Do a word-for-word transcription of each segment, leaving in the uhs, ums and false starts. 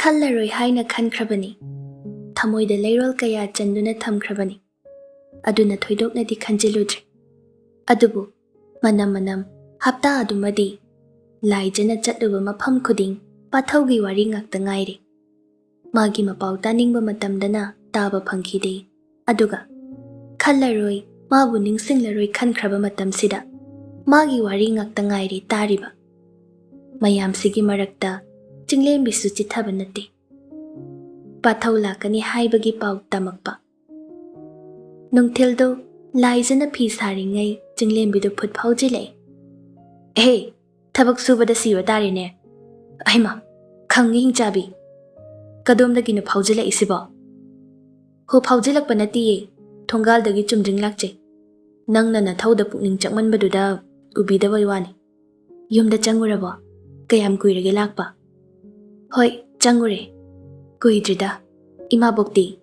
ꯈꯜꯂꯔꯣꯏ ꯍꯥꯏꯅ ꯈꯟꯈ꯭ꯔꯕꯅꯤ꯫ ꯊꯃꯣꯏꯗ ꯂꯩꯔꯣꯜ ꯀꯌꯥ ꯆꯟꯗꯨꯅ ꯊꯝꯈ꯭ꯔꯕꯅꯤ꯫ ꯑꯗꯨꯅ ꯊꯣꯏꯗꯣꯛꯅꯗꯤ ꯈꯟꯖꯤꯜꯂꯨꯗ꯭ꯔꯦ꯫ ꯑꯗꯨꯕꯨ ꯃꯅꯝ ꯃꯅꯝ, ꯍꯞꯇꯥ ꯑꯗꯨꯃꯗꯤ ꯂꯥꯏꯖꯅ ꯆꯠꯂꯨꯕ ꯃꯐꯝ ꯈꯨꯗꯤꯡ ꯄꯥꯊꯧꯒꯤ ꯋꯥꯔꯤ ꯉꯥꯛꯇ ꯉꯥꯏꯔꯦ꯫ ꯃꯥꯒꯤ ꯃꯄꯥꯎ ꯇꯥꯅꯤꯡꯕ ꯃꯇꯝꯗꯅ ꯇꯥꯕ ꯐꯪꯈꯤꯗꯦ꯫ ꯑꯗꯨꯒ ꯈꯜꯂꯔꯣꯏ, ꯃꯥꯕꯨ ꯅꯤꯡꯁꯤꯡꯂꯔꯣꯏ ꯈꯟꯈ꯭ꯔꯕ ꯃꯇꯝꯁꯤꯗ ꯃꯥꯒꯤ ꯋꯥꯔꯤ ꯉꯥꯛꯇ ꯉꯥꯏꯔꯦ ꯇꯥꯔꯤꯕ꯫ ꯃꯌꯥꯝꯁꯤꯒꯤ ꯃꯔꯛꯇ ꯆꯤꯡꯂꯦꯝꯕꯤꯁꯨ ꯆꯤꯠꯊꯕ ꯅꯠꯇꯦ꯫ ꯄꯥꯊꯧ ꯂꯥꯛꯀꯅꯤ ꯍꯥꯏꯕꯒꯤ ꯄꯥꯎ ꯇꯝꯃꯛꯄ꯫ ꯅꯨꯡꯊꯤꯜꯗꯨ ꯂꯥꯏꯖꯅ ꯐꯤ ꯁꯥꯔꯤꯉꯩ ꯆꯤꯡꯂꯦꯝꯕꯤꯗꯨ ꯐꯨꯠ ꯐꯥꯎꯖꯤꯜꯂꯛꯏ꯫ "ꯑꯦꯍꯦ, ꯊꯕꯛ ꯁꯨꯕꯗ ꯁꯤꯕ ꯇꯥꯔꯦꯅꯦ꯫ ꯑꯩꯃ, ꯈꯪꯉꯤ ꯍꯤꯡꯆꯥꯕꯤ꯫ ꯀꯗꯣꯝꯗꯒꯤꯅꯣ ꯐꯥꯎꯖꯤꯜꯂꯛꯏꯁꯤꯕꯣ?" "ꯍꯣ, ꯐꯥꯎꯖꯤꯜꯂꯛꯄ ꯅꯠꯇꯤꯌꯦ, ꯊꯣꯡꯒꯥꯜꯗꯒꯤ ꯆꯨꯝꯗ꯭ꯔꯤꯡ ꯂꯥꯛꯆꯩ꯫ ꯅꯪꯅ ꯅꯊꯧꯗ ꯄꯨꯛꯅꯤꯡ ꯆꯪꯃꯟꯕꯗꯨꯗ ꯎꯕꯤꯗꯕꯩ ꯋꯥꯅꯤ꯫ ꯌꯨꯝꯗ ꯆꯪꯉꯨꯔꯕꯣ? ꯀꯌꯥꯝ ꯀꯨꯏꯔꯒꯦ ꯂꯥꯛꯄ?" "ꯍꯣꯏ, ꯆꯪꯉꯨꯔꯦ꯫ ꯀꯨꯏꯗ꯭ꯔꯤꯗ꯫ ꯏꯃꯥꯕꯣꯛꯇꯤ?"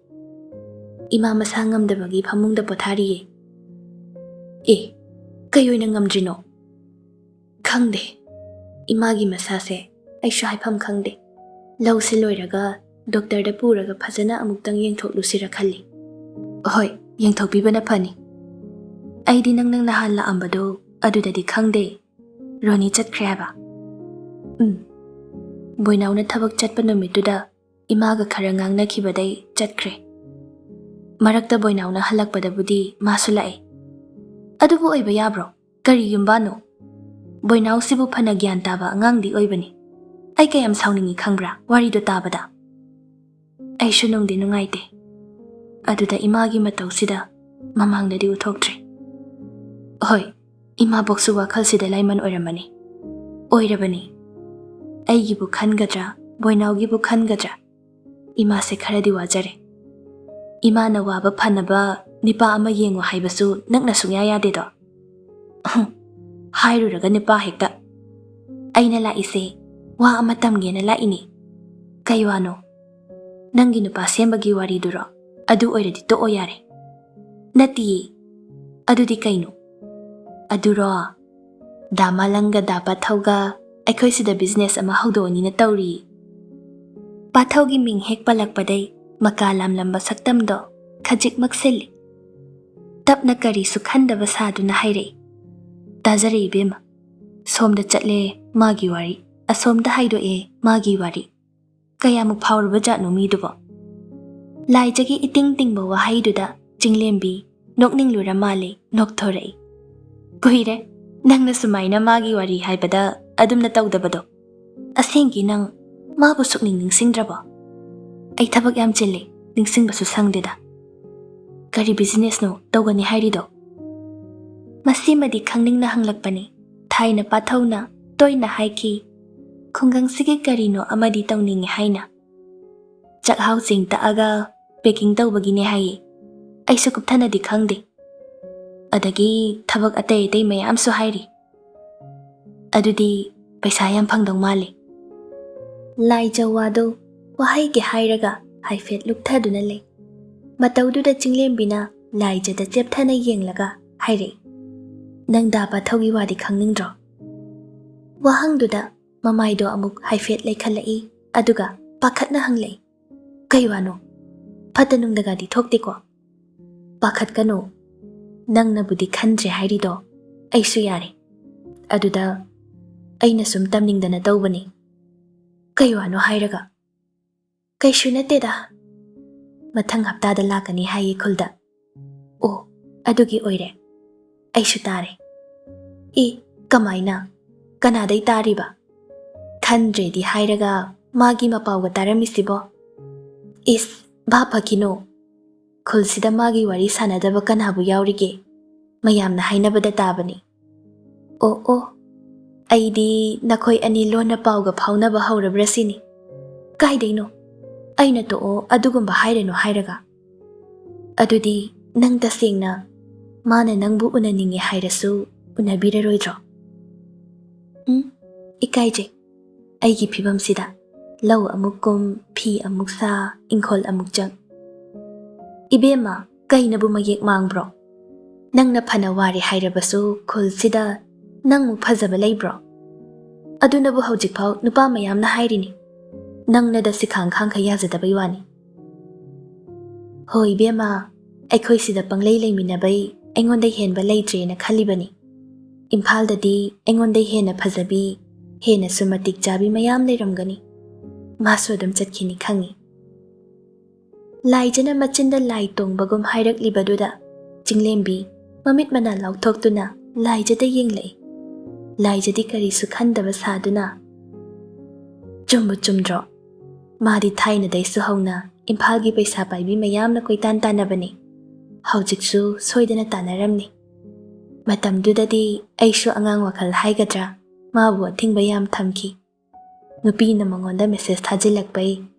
"ꯏꯃꯥ ꯃꯁꯥ ꯉꯝꯗꯕꯒꯤ ꯐꯃꯨꯡꯗ ꯄꯣꯊꯥꯔꯤꯌꯦ꯫" "ꯑꯦ, ꯀꯩ ꯑꯣꯏꯅ ꯉꯝꯗ꯭ꯔꯤꯅꯣ?" "ꯈꯪꯗꯦ꯫ ꯏꯃꯥꯒꯤ ꯃꯁꯥꯁꯦ ꯑꯩꯁꯨ ꯍꯥꯏꯐꯝ ꯈꯪꯗꯦ꯫ ꯂꯧꯁꯤ ꯂꯣꯏꯔꯒ ꯗꯣꯛꯇꯔꯗ ꯄꯨꯔꯒ ꯐꯖꯅ ꯑꯃꯨꯛꯇꯪ ꯌꯦꯡꯊꯣꯛꯂꯨꯁꯤꯔ ꯈꯜꯂꯤ꯫" "ꯍꯣꯏ, ꯌꯦꯡꯊꯣꯛꯄꯤꯕꯅ ꯐꯅꯤ꯫ ꯑꯩꯗꯤ ꯅꯪ, ꯅꯪ ꯅꯍꯥꯟ ꯂꯥꯛꯑꯝꯕꯗꯣ ꯑꯗꯨꯗꯗꯤ ꯈꯪꯗꯦ꯫ ꯔꯣꯅꯤ ꯆꯠꯈ꯭ꯔꯦ ꯍꯥꯏꯕ?" "ꯎꯝ꯫ ꯕꯣꯏꯅꯥꯎꯅ ꯊꯕꯛ ꯆꯠꯄ ꯅꯨꯃꯤꯠꯇꯨꯗ ꯏꯃꯥꯒ ꯈꯔ ꯉꯥꯡꯅꯈꯤꯕꯗꯩ ꯆꯠꯈ꯭ꯔꯦ꯫ ꯃꯔꯛꯇ ꯕꯣꯏꯅꯥꯎꯅ ꯍꯜꯂꯛꯄꯗꯕꯨꯗꯤ ꯃꯥꯁꯨ ꯂꯥꯛꯑꯦ꯫ ꯑꯗꯨꯕꯨ ꯑꯣꯏꯕ ꯌꯥꯕ꯭ꯔꯣ? ꯀꯔꯤ ꯌꯨꯝꯕꯥꯟꯅꯣ? ꯕꯣꯏꯅꯥꯎꯁꯤꯕꯨ ꯐꯅ ꯒ꯭ꯌꯥꯟ ꯇꯥꯕ ꯑꯉꯥꯡꯗꯤ ꯑꯣꯏꯕꯅꯤ꯫ ꯑꯩ ꯀꯌꯥꯝ ꯁꯥꯎꯅꯤꯡꯉꯤ ꯈꯪꯕ꯭ꯔꯥ ꯋꯥꯔꯤꯗꯣ ꯇꯥꯕꯗ? ꯑꯩꯁꯨ ꯅꯨꯡꯗꯤ ꯅꯨꯡꯉꯥꯏꯇꯦ꯫ ꯑꯗꯨꯗ ꯏꯃꯥꯒꯤ ꯃꯇꯧꯁꯤꯗ ꯃꯃꯥꯡꯗꯗꯤ ꯎꯠꯊꯣꯛꯇ꯭ꯔꯦ꯫ ꯍꯣꯏ, ꯏꯃꯥꯕꯣꯛꯁꯨ ꯋꯥꯈꯜꯁꯤꯗ ꯂꯥꯏꯃꯟ ꯑꯣꯏꯔꯝꯃꯅꯤ꯫ ꯑꯣꯏꯔꯕꯅꯤ꯫ ꯑꯩꯒꯤꯕꯨ ꯈꯟꯒꯗ꯭ꯔꯥ, ꯕꯣꯏꯅꯥꯎꯒꯤꯕꯨ ꯈꯟꯒꯗ꯭ꯔꯥ? ꯏꯃꯥꯁꯦ ꯈꯔꯗꯤ ꯋꯥꯖꯔꯦ꯫ ꯏꯃꯥꯅ ꯋꯥꯕ ꯐꯅꯕ ꯅꯤꯄꯥ ꯑꯃ ꯌꯦꯡꯉꯨ ꯍꯥꯏꯕꯁꯨ ꯅꯛꯅ ꯁꯨꯡꯌꯥ ꯌꯥꯗꯦꯗꯣ꯫ ꯍꯨꯝ, ꯍꯥꯏꯔꯨꯔꯒ ꯅꯤꯄꯥ ꯍꯦꯛꯇ꯫ ꯑꯩꯅ ꯂꯥꯛꯏꯁꯦ ꯋꯥ ꯑꯃ ꯇꯝꯒꯦꯅ ꯂꯥꯛꯏꯅꯤ꯫ ꯀꯩ ꯋꯥꯅꯣ? ꯅꯪꯒꯤ ꯅꯨꯄꯥ ꯁꯦꯝꯕꯒꯤ ꯋꯥꯔꯤꯗꯨꯔꯣ? ꯑꯗꯨ ꯑꯣꯏꯔꯗꯤ ꯇꯣꯛꯑꯣ ꯌꯥꯔꯦ꯫ ꯅꯠꯇꯤꯌꯦ꯫ ꯑꯗꯨꯗꯤ ꯀꯩꯅꯣ? ꯑꯗꯨꯔꯣ? ꯗꯥ ꯃꯥꯂꯪꯒ ꯗꯥ ꯄꯥꯊꯧꯒ ꯑꯩꯈꯣꯏ ꯁꯤꯗ ꯕꯤꯖꯤꯅꯦꯁ ꯑꯃ ꯍꯧꯗꯣꯛꯑꯅꯤꯅ ꯇꯧꯔꯤ꯫ ꯄꯥꯊꯧꯒꯤ ꯃꯤꯡ ꯍꯦꯛ ꯄꯜꯂꯛꯄꯗꯩ ꯃꯀꯥ ꯂꯥꯝꯂꯝꯕ ꯁꯛꯇꯝꯗꯣ ꯈꯖꯤꯛ ꯃꯛꯁꯤꯜꯂꯤ꯫ ꯇꯞꯅ ꯀꯔꯤꯁꯨ ꯈꯟꯗꯕ ꯁꯥꯗꯨꯅ ꯍꯥꯏꯔꯛꯏ, "ꯇꯥꯖꯔꯦ ꯏꯕꯦꯝꯃ, ꯁꯣꯝꯗ ꯆꯠꯂꯦ ꯃꯥꯒꯤ ꯋꯥꯔꯤ, ꯑꯁꯣꯝꯗ ꯍꯥꯏꯗꯣꯛꯑꯦ ꯃꯥꯒꯤ ꯋꯥꯔꯤ꯫ ꯀꯌꯥꯃꯨꯛ ꯐꯥꯎꯔꯕ ꯖꯥꯠꯅꯣ ꯃꯤꯗꯨꯕꯣ?" ꯂꯥꯏꯖꯒꯤ ꯏꯇꯤꯡ ꯇꯤꯡꯕ ꯋꯥꯍꯩꯗꯨꯗ ꯆꯤꯡꯂꯦꯝꯕꯤ ꯅꯣꯛꯅꯤꯡꯂꯨꯔ ꯃꯥꯜꯂꯦ, ꯅꯣꯛꯊꯣꯔꯛꯏ꯫ "ꯀꯨꯏꯔꯦ ꯅꯪꯅ ꯁꯨꯃꯥꯏꯅ ꯃꯥꯒꯤ ꯋꯥꯔꯤ ꯍꯥꯏꯕꯗ ꯑꯗꯨꯝꯅ ꯇꯧꯗꯕꯗꯣ꯫ ꯑꯁꯦꯡꯒꯤ ꯅꯪ ꯃꯥꯕꯨ ꯁꯨꯛꯅꯤꯡ ꯅꯤꯡꯁꯤꯡꯗ꯭ꯔꯕꯣ?" "ꯑꯩ ꯊꯕꯛ ꯌꯥꯝ ꯆꯤꯜꯂꯤ, ꯅꯤꯡꯁꯤꯡꯕꯁꯨ ꯁꯪꯗꯦꯗ꯫ ꯀꯔꯤ ꯕꯤꯖꯤꯅꯦꯁꯅꯣ ꯇꯧꯒꯅꯤ ꯍꯥꯏꯔꯤꯗꯣ?" ꯃꯁꯤꯃꯗꯤ ꯈꯪꯅꯤꯡꯅ ꯍꯪꯂꯛꯄꯅꯤ꯫ ꯊꯥꯏꯅ ꯄꯥꯊꯧꯅ ꯇꯣꯏꯅ ꯍꯥꯏꯈꯤ, "ꯈꯨꯡꯒꯪꯁꯤꯒꯤ ꯀꯔꯤꯅꯣ ꯑꯃꯗꯤ ꯇꯧꯅꯤꯡꯉꯤ" ꯍꯥꯏꯅ꯫ "ꯆꯥꯛꯍꯥꯎ ꯆꯦꯡ ꯇꯛꯑꯒ ꯄꯦꯀꯤꯡ ꯇꯧꯕꯒꯤꯅꯦ" ꯍꯥꯏꯌꯦ꯫ ꯑꯩꯁꯨ ꯀꯨꯞꯊꯅꯗꯤ ꯈꯪꯗꯦ꯫ ꯑꯗꯒꯤ ꯊꯕꯛ ꯑꯇꯩ ꯑꯇꯩ ꯃꯌꯥꯝꯁꯨ ꯍꯥꯏꯔꯤ꯫ "ꯑꯗꯨꯗꯤ ꯄꯩꯁꯥ ꯌꯥꯝ ꯐꯪꯗꯧ ꯃꯥꯜꯂꯦ꯫" ꯂꯥꯏꯖ ꯋꯥꯗꯨ ꯋꯥꯍꯩꯒꯤ ꯍꯥꯏꯔꯒ ꯍꯥꯏꯐꯦꯠ ꯂꯨꯞꯊꯗꯨꯅ ꯂꯩ꯫ ꯃꯇꯧꯗꯨꯗ ꯆꯤꯡꯂꯦꯝꯕꯤꯅ ꯂꯥꯏꯖꯗ ꯆꯦꯞꯊꯅ ꯌꯦꯡꯂꯒ ꯍꯥꯏꯔꯛꯏ, "ꯅꯪ ꯗꯥ ꯄꯥꯊꯧꯒꯤ ꯋꯥꯗꯤ ꯈꯪꯅꯤꯡꯗ꯭ꯔꯣ?" ꯋꯥꯍꯪꯗꯨꯗ ꯃꯃꯥꯏꯗꯣ ꯑꯃꯨꯛ ꯍꯥꯏꯐꯦꯠ ꯂꯩꯈꯠꯂꯛꯏ, ꯑꯗꯨꯒ ꯄꯥꯈꯠꯅ ꯍꯪꯂꯛꯏ, "ꯀꯩ ꯋꯥꯅꯣ? ꯐꯠꯇ ꯅꯨꯡꯗꯒꯗꯤ ꯊꯣꯛꯇꯦꯀꯣ?" "ꯄꯥꯈꯠꯀꯅꯨ, ꯅꯪꯅꯕꯨꯗꯤ ꯈꯟꯗ꯭ꯔꯦ ꯍꯥꯏꯔꯤꯗꯣ ꯑꯩꯁꯨ ꯌꯥꯔꯦ꯫ ꯑꯗꯨꯗ ꯑꯩꯅ ꯁꯨꯝ ꯇꯝꯅꯤꯡꯗꯅ ꯇꯧꯕꯅꯤ꯫" "ꯀꯩ ꯋꯥꯅꯣ ꯍꯥꯏꯔꯒ?" "ꯀꯩꯁꯨ ꯅꯠꯇꯦꯗ, ꯃꯊꯪ ꯍꯞꯇꯥꯗ ꯂꯥꯛꯀꯅꯤ ꯍꯥꯏꯌꯦ ꯈꯨꯜꯗ꯫" "ꯑꯣ, ꯑꯗꯨꯒꯤ ꯑꯣꯏꯔꯦ꯫ ꯑꯩꯁꯨ ꯇꯥꯔꯦ꯫" "ꯑꯦ, ꯀꯃꯥꯏꯅ? ꯀꯅꯥꯗꯩ ꯇꯥꯔꯤꯕ? ꯈꯟꯗ꯭ꯔꯦꯗꯤ ꯍꯥꯏꯔꯒ ꯃꯥꯒꯤ ꯃꯄꯥꯎꯒ ꯇꯥꯔꯝꯃꯤꯁꯤꯕꯣ?" "ꯏꯁ, ꯚꯥꯞ ꯐꯈꯤꯅꯣ꯫ ꯈꯨꯜꯁꯤꯗ ꯃꯥꯒꯤ ꯋꯥꯔꯤ ꯁꯥꯟꯅꯗꯕ ꯀꯅꯥꯕꯨ ꯌꯥꯎꯔꯤꯒꯦ? ꯃꯌꯥꯝꯅ ꯍꯥꯏꯅꯕꯗ ꯇꯥꯕꯅꯤ꯫" "ꯑꯣ ꯑꯣ, ꯑꯩꯗꯤ ꯅꯈꯣꯏ ꯑꯅꯤ ꯂꯣꯟꯅ ꯄꯥꯎꯒ ꯐꯥꯎꯅꯕ ꯍꯧꯔꯕ꯭ꯔꯥ ꯁꯤꯅꯤ꯫ ꯀꯥꯏꯗꯩꯅꯣ? ꯑꯩꯅ ꯇꯣꯛꯑꯣ, ꯑꯗꯨꯒꯨꯝꯕ ꯍꯥꯏꯔꯅꯨ ꯍꯥꯏꯔꯒ꯫ ꯑꯗꯨꯗꯤ ꯅꯪ ꯇꯁꯦꯡꯅ ꯃꯥꯅ ꯅꯪꯕꯨ ꯎꯅꯅꯤꯡꯉꯦ ꯍꯥꯏꯔꯁꯨ ꯎꯅꯕꯤꯔꯔꯣꯏꯗ꯭ꯔꯣ?" "ꯎꯝ, ꯏꯀꯥꯏꯖꯩ꯫ ꯑꯩꯒꯤ ꯐꯤꯕꯝꯁꯤꯗ ꯂꯧ ꯑꯃꯨꯛ ꯀꯨꯝ, ꯐꯤ ꯑꯃꯨꯛ ꯁꯥ, ꯏꯪꯈꯣꯜ ꯑꯃꯨꯛ ꯆꯪ꯫ ꯏꯕꯦꯝꯃ, ꯀꯩꯅꯕꯨ ꯃꯌꯦꯛ ꯃꯥꯡꯕ꯭ꯔꯣ? ꯅꯪꯅ ꯐꯅ ꯋꯥꯔꯦ ꯍꯥꯏꯔꯕꯁꯨ ꯈꯨꯜꯁꯤꯗ ꯅꯪꯃꯨꯛ ꯐꯖꯕ ꯂꯩꯕ꯭ꯔꯣ? ꯑꯗꯨꯅꯕꯨ ꯍꯧꯖꯤꯛꯐꯥꯎ ꯅꯨꯄꯥ ꯃꯌꯥꯝꯅ ꯍꯥꯏꯔꯤꯅꯤ, ꯅꯪꯅꯗ ꯁꯤꯈꯥꯡ ꯈꯥꯡꯈ ꯌꯥꯖꯗꯕꯩ ꯋꯥꯅꯤ꯫ ꯍꯣꯏ ꯏꯕꯦꯝꯃ, ꯑꯩꯈꯣꯏ ꯁꯤꯗ ꯄꯪꯂꯩ ꯂꯩꯃꯤꯟꯅꯕꯩ ꯑꯩꯉꯣꯟꯗ ꯍꯦꯟꯕ ꯂꯩꯇ꯭ꯔꯦꯅ ꯈꯜꯂꯤꯕꯅꯤ꯫ ꯏꯝꯐꯥꯜꯗꯗꯤ ꯑꯩꯉꯣꯟꯗ ꯍꯦꯟꯅ ꯐꯖꯕꯤ, ꯍꯦꯟꯅꯁꯨ ꯃꯇꯤꯛ ꯆꯥꯕꯤ ꯃꯌꯥꯝ ꯂꯩꯔꯝꯒꯅꯤ꯫ ꯃꯥꯁꯨ ꯑꯗꯨꯝ ꯆꯠꯈꯤꯅꯤ ꯈꯪꯉꯤ꯫ ꯂꯥꯏꯖꯅ ꯃꯆꯤꯟꯗ ꯂꯥꯏ ꯇꯣꯡꯕꯒꯨꯝ ꯍꯥꯏꯔꯛꯂꯤꯕꯗꯨꯗ ꯆꯤꯡꯂꯦꯝꯕꯤ ꯃꯃꯤꯠ ꯃꯅꯥ ꯂꯥꯎꯊꯣꯛꯇꯨꯅ ꯂꯥꯏꯖꯗ ꯌꯦꯡꯂꯛꯏ꯫ ꯂꯥꯏꯖꯗꯤ ꯀꯔꯤꯁꯨ ꯈꯟꯗꯕ ꯁꯥꯗꯨꯅ, "ꯆꯨꯝꯕꯨ ꯆꯨꯝꯗ꯭ꯔꯣ? ꯃꯥꯗꯤ ꯊꯥꯏꯅꯗꯩꯁꯨ ꯍꯧꯅ ꯏꯝꯐꯥꯜꯒꯤ ꯄꯩꯁꯥ ꯄꯥꯏꯕꯤ ꯃꯌꯥꯝꯅ ꯀꯣꯏꯇꯥꯟ ꯇꯥꯟꯅꯕꯅꯤ꯫ ꯍꯧꯖꯤꯛꯁꯨ ꯁꯣꯏꯗꯅ ꯇꯥꯟꯅꯔꯝꯅꯤ꯫ ꯃꯇꯝꯗꯨꯗꯗꯤ ꯑꯩꯁꯨ ꯑꯉꯥꯡ ꯋꯥꯈꯜ ꯍꯥꯏꯒꯗ꯭ꯔꯥ, ꯃꯥꯕꯨ ꯑꯊꯤꯡꯕ ꯌꯥꯝ ꯊꯝꯈꯤ꯫ ꯅꯨꯄꯤꯅ ꯃꯉꯣꯟꯗ ꯃꯦꯁꯦꯖ ꯊꯥꯖꯤꯜꯂꯛꯄꯩ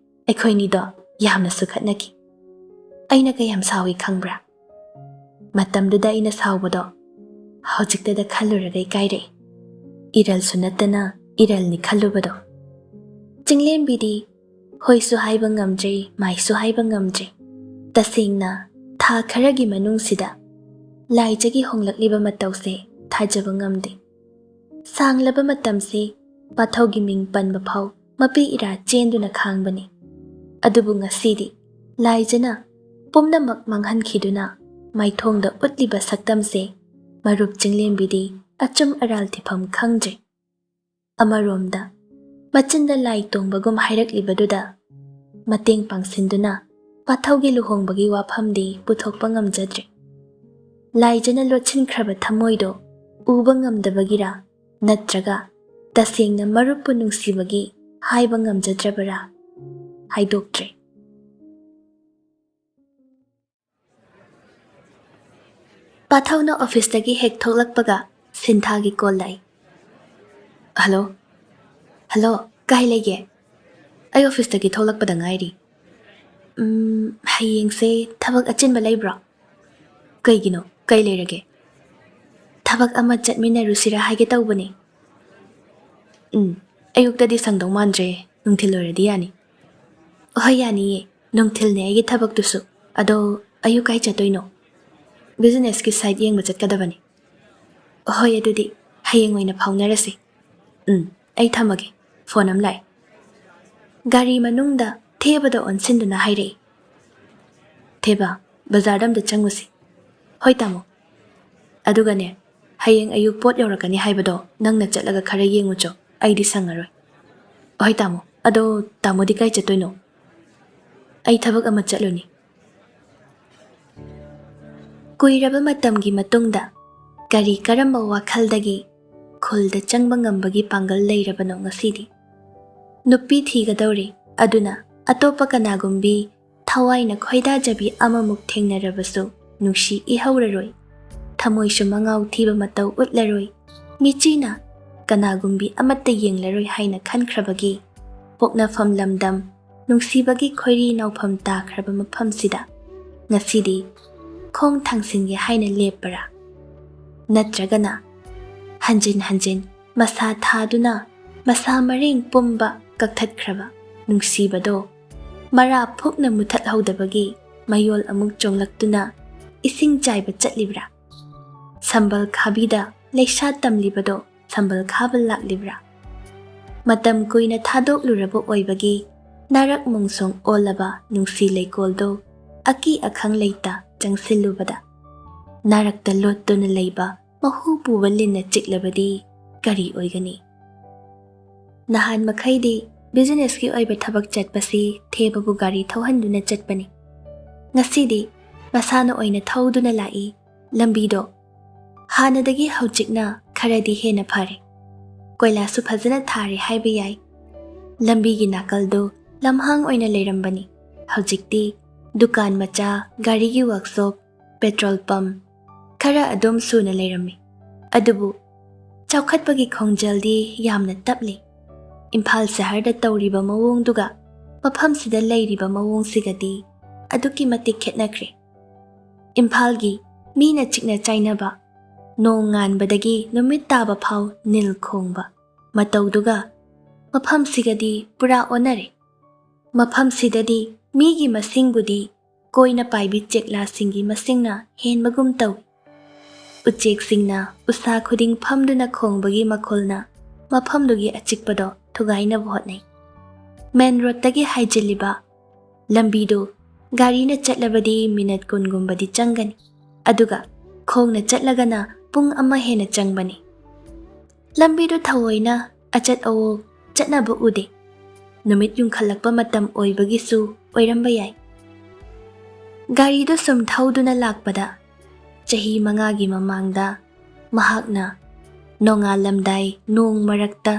ꯑꯩꯈꯣꯏꯅꯤꯗꯣ ꯌꯥꯝꯅꯁꯨ ꯈꯠꯅꯈꯤ꯫ ꯑꯩꯅ ꯀꯌꯥꯝ ꯁꯥꯎꯏ ꯈꯪꯕ꯭ꯔꯥ? ꯃꯇꯝꯗꯨꯗ ꯑꯩꯅ ꯁꯥꯎꯕꯗꯣ ꯍꯧꯖꯤꯛꯇꯗ ꯈꯜꯂꯨꯔꯒ ꯏꯀꯥꯏꯔꯛꯏ꯫ ꯏꯔꯜꯁꯨ ꯅꯠꯇꯅ ꯏꯔꯜꯅꯤ ꯈꯜꯂꯨꯕꯗꯣ"꯫ ꯆꯤꯡꯂꯦꯝꯕꯤꯗꯤ ꯍꯣꯏꯁꯨ ꯍꯥꯏꯕ ꯉꯝꯗ꯭ꯔꯦ, ꯃꯥꯏꯁꯨ ꯍꯥꯏꯕ ꯉꯝꯗ꯭ꯔꯦ꯫ ꯇꯁꯦꯡꯅ ꯊꯥ ꯈꯔꯒꯤ ꯃꯅꯨꯡꯁꯤꯗ ꯂꯥꯏꯖꯒꯤ ꯍꯣꯡꯂꯛꯂꯤꯕ ꯃꯇꯧꯁꯦ ꯊꯥꯖꯕ ꯉꯝꯗꯦ꯫ ꯁꯥꯡꯂꯕ ꯃꯇꯝꯁꯤ ꯄꯥꯊꯧꯒꯤ ꯃꯤꯡ ꯄꯟꯕ ꯐꯥꯎ ꯃꯄꯤ ꯏꯔꯥ ꯆꯦꯟꯗꯨꯅ ꯈꯥꯡꯕꯅꯤ꯫ ꯑꯗꯨꯕꯨ ꯉꯁꯤꯗꯤ ꯂꯥꯏꯖꯅ ꯄꯨꯝꯅꯃꯛ ꯃꯥꯡꯍꯟꯈꯤꯗꯨꯅ ꯃꯥꯏꯊꯣꯡꯗ ꯎꯠꯂꯤꯕ ꯁꯛꯇꯝꯁꯦ ꯃꯔꯨꯞ ꯆꯤꯡꯂꯦꯝꯕꯤꯗꯤ ꯑꯆꯨꯝ ꯑꯔꯥꯜ ꯊꯤꯐꯝ ꯈꯪꯗ꯭ꯔꯦ꯫ ꯑꯃꯔꯣꯝꯗ ꯃꯆꯤꯟꯗ ꯂꯥꯏ ꯇꯣꯡꯕꯒꯨꯝ ꯍꯥꯏꯔꯛꯂꯤꯕꯗꯨꯗ ꯃꯇꯦꯡ ꯄꯥꯡꯁꯤꯟꯗꯨꯅ ꯄꯥꯊꯧꯒꯤ ꯂꯨꯍꯣꯡꯕꯒꯤ ꯋꯥꯐꯝꯗꯤ ꯄꯨꯊꯣꯛꯄ ꯉꯝꯖꯗ꯭ꯔꯦ꯫ ꯂꯥꯏꯖꯅ ꯂꯣꯠꯁꯤꯟꯈ꯭ꯔꯕ ꯊꯃꯣꯏꯗꯣ ꯎꯕ ꯉꯝꯗꯕꯒꯤꯔꯥ, ꯅꯠꯇ꯭ꯔꯒ ꯇꯁꯦꯡꯅ ꯃꯔꯨꯞꯄꯨ ꯅꯨꯡꯁꯤꯕꯒꯤ ꯍꯥꯏꯕ ꯉꯝꯖꯗ꯭ꯔꯕꯔꯥ? ꯍꯥꯏꯗꯣꯛꯇ꯭ꯔꯦ꯫ ꯄꯥꯊꯧꯅ ꯑꯣꯐꯤꯁꯇꯒꯤ ꯍꯦꯛ ꯊꯣꯛꯂꯛꯄꯒ ꯁꯤꯟꯊꯥꯒꯤ ꯀꯣꯜ ꯂꯥꯛꯏ꯫ "ꯍꯜꯂꯣ꯫ ꯍꯜꯂꯣ, ꯀꯥꯏ ꯂꯩꯒꯦ?" "ꯑꯩ ꯑꯣꯐꯤꯁꯇꯒꯤ ꯊꯣꯛꯂꯛꯄꯗ ꯉꯥꯏꯔꯤ꯫" "ꯎꯝ, ꯍꯌꯦꯡꯁꯦ ꯊꯕꯛ ꯑꯆꯤꯟꯕ ꯂꯩꯕ꯭ꯔꯣ?" "ꯀꯩꯒꯤꯅꯣ? ꯀꯩ ꯂꯩꯔꯒꯦ?" "ꯊꯕꯛ ꯑꯃ ꯆꯠꯃꯤꯟꯅꯔꯨꯁꯤꯔꯥ ꯍꯥꯏꯒꯦ ꯇꯧꯕꯅꯦ꯫" "ꯎꯝ, ꯑꯌꯨꯛꯇꯗꯤ ꯁꯪꯗꯧ ꯃꯥꯟꯗ꯭ꯔꯦ, ꯅꯨꯡꯊꯤꯜ ꯑꯣꯏꯔꯗꯤ ꯌꯥꯅꯤ꯫" "ꯍꯣꯏ, ꯌꯥꯅꯤꯌꯦ, ꯅꯨꯡꯊꯤꯜꯅꯦ ꯑꯩꯒꯤ ꯊꯕꯛꯇꯨꯁꯨ꯫ ꯑꯗꯣ ꯑꯌꯨꯛ ꯀꯥꯏ ꯆꯠꯇꯣꯏꯅꯣ?" "ꯕꯤꯖꯤꯅꯦꯁꯀꯤ ꯁꯥꯏꯠ ꯌꯦꯡꯕ ꯆꯠꯀꯗꯕꯅꯤ꯫" "ꯍꯣꯏ, ꯑꯗꯨꯗꯤ ꯍꯌꯦꯡ ꯑꯣꯏꯅ ꯐꯥꯎꯅꯔꯁꯤ꯫" "ꯎꯝ, ꯑꯩ ꯊꯝꯃꯒꯦ, ꯐꯣꯟ ꯑꯃ ꯂꯥꯛꯑꯦ꯫" ꯒꯥꯔꯤ ꯃꯅꯨꯡꯗ ꯊꯦꯕꯗ ꯑꯣꯟꯁꯤꯟꯗꯨꯅ ꯍꯥꯏꯔꯛꯏ, "ꯊꯦꯕ, ꯕꯖꯥꯔꯗ ꯑꯝꯇ ꯆꯪꯉꯨꯁꯤ꯫" "ꯍꯣꯏ ꯇꯥꯃꯣ꯫ ꯑꯗꯨꯒꯅꯦ, ꯍꯌꯦꯡ ꯑꯌꯨꯛ ꯄꯣꯠ ꯌꯧꯔꯛꯀꯅꯤ ꯍꯥꯏꯕꯗꯣ ꯅꯪꯅ ꯆꯠꯂꯒ ꯈꯔ ꯌꯦꯡꯉꯨꯆꯣ, ꯑꯩꯗꯤ ꯁꯪꯉꯔꯣꯏ꯫" "ꯍꯣꯏ ꯇꯥꯃꯣ꯫ ꯑꯗꯣ ꯇꯥꯃꯣꯗꯤ ꯀꯥꯏ ꯆꯠꯇꯣꯏꯅꯣ?" "ꯑꯩ ꯊꯕꯛ ꯑꯃ ꯆꯠꯂꯨꯅꯤ꯫" ꯀꯨꯏꯔꯕ ꯃꯇꯝꯒꯤ ꯃꯇꯨꯡꯗ ꯀꯔꯤ ꯀꯔꯝꯕ ꯋꯥꯈꯜꯗꯒꯤ ꯈꯨꯜꯗ ꯆꯪꯕ ꯉꯝꯕꯒꯤ ꯄꯥꯡꯒꯜ ꯂꯩꯔꯕꯅꯣ ꯉꯁꯤꯗꯤ? ꯅꯨꯄꯤ ꯊꯤꯒꯗꯧꯔꯦ, ꯑꯗꯨꯅ ꯑꯇꯣꯞꯄ ꯀꯅꯥꯒꯨꯝꯕꯤ ꯊꯋꯥꯏꯅ ꯈꯣꯏꯗꯥꯖꯕꯤ ꯑꯃꯃꯨꯛ ꯊꯦꯡꯅꯔꯕꯁꯨ ꯅꯨꯡꯁꯤ ꯏꯍꯧꯔꯔꯣꯏ꯫ ꯊꯃꯣꯏꯁꯨ ꯃꯉꯥꯎ ꯊꯤꯕ ꯃꯇꯧ ꯎꯠꯂꯔꯣꯏ꯫ ꯃꯤꯆꯤꯅ ꯀꯅꯥꯒꯨꯝꯕꯤ ꯑꯃꯠꯇ ꯌꯦꯡꯂꯔꯣꯏ ꯍꯥꯏꯅ ꯈꯟꯈ꯭ꯔꯕꯒꯤ ꯄꯣꯛꯅꯐꯝ ꯂꯝꯗꯝ, ꯅꯨꯡꯁꯤꯕꯒꯤ ꯈꯣꯏꯔꯤ ꯅꯥꯎꯐꯝ ꯇꯥꯈ꯭ꯔꯕ ꯃꯐꯝꯁꯤꯗ ꯉꯁꯤꯗꯤ ꯈꯣꯡ ꯊꯥꯡꯁꯤꯟꯒꯦ ꯍꯥꯏꯅ ꯂꯦꯞꯄꯔꯥ? ꯅꯠꯇ꯭ꯔꯒꯅ ꯍꯟꯖꯤꯟ ꯍꯟꯖꯤꯟ ꯃꯁꯥ ꯊꯥꯗꯨꯅ ꯃꯁꯥ ꯃꯔꯦꯡ ꯄꯨꯝꯕ ꯀꯛꯊꯠꯈ꯭ꯔꯕ ꯅꯨꯡꯁꯤꯕꯗꯣ ꯃꯔꯥ ꯐꯨꯛꯅ ꯃꯨꯊꯠꯍꯧꯗꯕꯒꯤ ꯃꯌꯣꯜ ꯑꯃꯨꯛ ꯆꯣꯡꯂꯛꯇꯨꯅ ꯏꯁꯤꯡ ꯆꯥꯏꯕ ꯆꯠꯂꯤꯕ꯭ꯔꯥ? ꯁꯝꯕꯜ ꯈꯥꯕꯤꯗ ꯂꯩꯁꯥ ꯇꯝꯂꯤꯕꯗꯣ ꯁꯝꯕꯜ ꯈꯥꯕ ꯂꯥꯛꯂꯤꯕ꯭ꯔꯥ? ꯃꯇꯝ ꯀꯨꯏꯅ ꯊꯥꯗꯣꯛꯂꯨꯔꯕ ꯑꯣꯏꯕꯒꯤ ꯅꯥꯔꯛ ꯃꯣꯡꯁꯣꯡ ꯑꯣꯜꯂꯕ ꯅꯨꯡꯁꯤ ꯂꯩꯀꯣꯜꯗꯣ ꯑꯀꯤ ꯑꯈꯪ ꯂꯩꯇ ꯆꯪꯁꯤꯜꯂꯨꯕꯗ ꯅꯥꯔꯛꯇ ꯂꯣꯠꯇꯨꯅ ꯂꯩꯕ ꯃꯍꯨ ꯄꯨꯕ ꯂꯤꯟꯅ ꯆꯤꯛꯂꯕꯗꯤ ꯀꯔꯤ ꯑꯣꯏꯒꯅꯤ? ꯅꯍꯥꯟ ꯃꯈꯩꯗꯤ ꯕꯤꯖꯤꯅꯦꯁꯀꯤ ꯑꯣꯏꯕ ꯊꯕꯛ ꯆꯠꯄꯁꯤ ꯊꯦꯕꯕꯨ ꯒꯥꯔꯤ ꯊꯧꯍꯟꯗꯨꯅ ꯆꯠꯄꯅꯤ꯫ ꯉꯁꯤꯗꯤ ꯃꯁꯥꯅ ꯑꯣꯏꯅ ꯊꯧꯗꯨꯅ ꯂꯥꯛꯏ꯫ ꯂꯝꯕꯤꯗꯣ ꯍꯥꯟꯅꯗꯒꯤ ꯍꯧꯖꯤꯛꯅ ꯈꯔꯗꯤ ꯍꯦꯟꯅ ꯐꯔꯦ꯫ ꯀꯣꯏꯂꯥꯁꯨ ꯐꯖꯅ ꯊꯥꯔꯦ ꯍꯥꯏꯕ ꯌꯥꯏ꯫ ꯂꯝꯕꯤꯒꯤ ꯅꯥꯀꯜꯗꯨ ꯂꯝꯍꯥꯡ ꯑꯣꯏꯅ ꯂꯩꯔꯝꯕꯅꯤ꯫ ꯍꯧꯖꯤꯛꯇꯤ ꯗꯨꯀꯥꯟ ꯃꯆꯥ, ꯒꯥꯔꯤꯒꯤ ꯋꯥꯛꯁꯣꯞ, ꯄꯦꯇ꯭ꯔꯣꯜ ꯄꯝ ꯈꯔ ꯑꯗꯨꯝ ꯁꯨꯅ ꯂꯩꯔꯝꯃꯤ꯫ ꯑꯗꯨꯕꯨ ꯆꯥꯎꯈꯠꯄꯒꯤ ꯈꯣꯡꯖꯦꯜꯗꯤ ꯌꯥꯝꯅ ꯇꯞꯂꯤ꯫ ꯏꯝꯐꯥꯜ ꯁꯍꯔꯗ ꯇꯧꯔꯤꯕ ꯃꯑꯣꯡꯗꯨꯒ ꯃꯐꯝꯁꯤꯗ ꯂꯩꯔꯤꯕ ꯃꯑꯣꯡꯁꯤꯒꯗꯤ ꯑꯗꯨꯛꯀꯤ ꯃꯇꯤꯛ ꯈꯦꯠꯅꯈ꯭ꯔꯦ꯫ ꯏꯝꯐꯥꯜꯒꯤ ꯃꯤꯅ ꯆꯤꯛꯅ ꯆꯥꯏꯅꯕ, ꯅꯣꯡ ꯉꯥꯟꯕꯗꯒꯤ ꯅꯨꯃꯤꯠ ꯇꯥꯕ ꯐꯥꯎ ꯅꯤꯜ ꯈꯣꯡꯕ ꯃꯇꯧꯗꯨꯒ ꯃꯐꯝꯁꯤꯒꯗꯤ ꯄꯨꯔꯥ ꯑꯣꯟꯅꯔꯦ꯫ ꯃꯐꯝꯁꯤꯗꯗꯤ ꯃꯤꯒꯤ ꯃꯁꯤꯡꯕꯨꯗꯤ ꯀꯣꯏꯅ ꯄꯥꯏꯕꯤ ꯆꯦꯛꯂꯥꯁꯤꯡꯒꯤ ꯃꯁꯤꯡꯅ ꯍꯦꯟꯕꯒꯨꯝ ꯇꯧꯏ꯫ ꯎꯆꯦꯛꯁꯤꯡꯅ ꯎꯁꯥ ꯈꯨꯗꯤꯡ ꯐꯝꯗꯨꯅ ꯈꯣꯡꯕꯒꯤ ꯃꯈꯣꯜꯅ ꯃꯐꯝꯗꯨꯒꯤ ꯑꯆꯤꯛꯄꯗꯣ ꯊꯨꯒꯥꯏꯅꯕ ꯍꯣꯠꯅꯩ꯫ ꯃꯦꯟ ꯔꯣꯗꯇꯒꯤ ꯍꯥꯏꯖꯤꯜꯂꯤꯕ ꯂꯝꯕꯤꯗꯨ ꯒꯥꯔꯤꯅ ꯆꯠꯂꯕꯗꯤ ꯃꯤꯅꯠ ꯀꯨꯟꯒꯨꯝꯕꯗꯤ ꯆꯪꯒꯅꯤ, ꯑꯗꯨꯒ ꯈꯣꯡꯅ ꯆꯠꯂꯒꯅ ꯄꯨꯡ ꯑꯃ ꯍꯦꯟꯅ ꯆꯪꯕꯅꯤ꯫ ꯂꯝꯕꯤꯗꯨ ꯊꯑꯣꯏꯅ ꯑꯆꯠ ꯑꯋꯣꯛ ꯆꯠꯅꯕ ꯎꯗꯦ꯫ ꯅꯨꯃꯤꯠ ꯌꯨꯡꯈꯠꯂꯛꯄ ꯃꯇꯝ ꯑꯣꯏꯕꯒꯤꯁꯨ ꯑꯣꯏꯔꯝꯕ ꯌꯥꯏ꯫ ꯒꯥꯔꯤꯗꯨ ꯁꯨꯝ ꯊꯧꯗꯨꯅ ꯂꯥꯛꯄꯗ, ꯆꯍꯤ ꯃꯉꯥꯒꯤ ꯃꯃꯥꯡꯗ ꯃꯍꯥꯛꯅ ꯅꯣꯡꯉꯥꯜꯂꯝꯗꯥꯏ ꯅꯣꯡ ꯃꯔꯛꯇ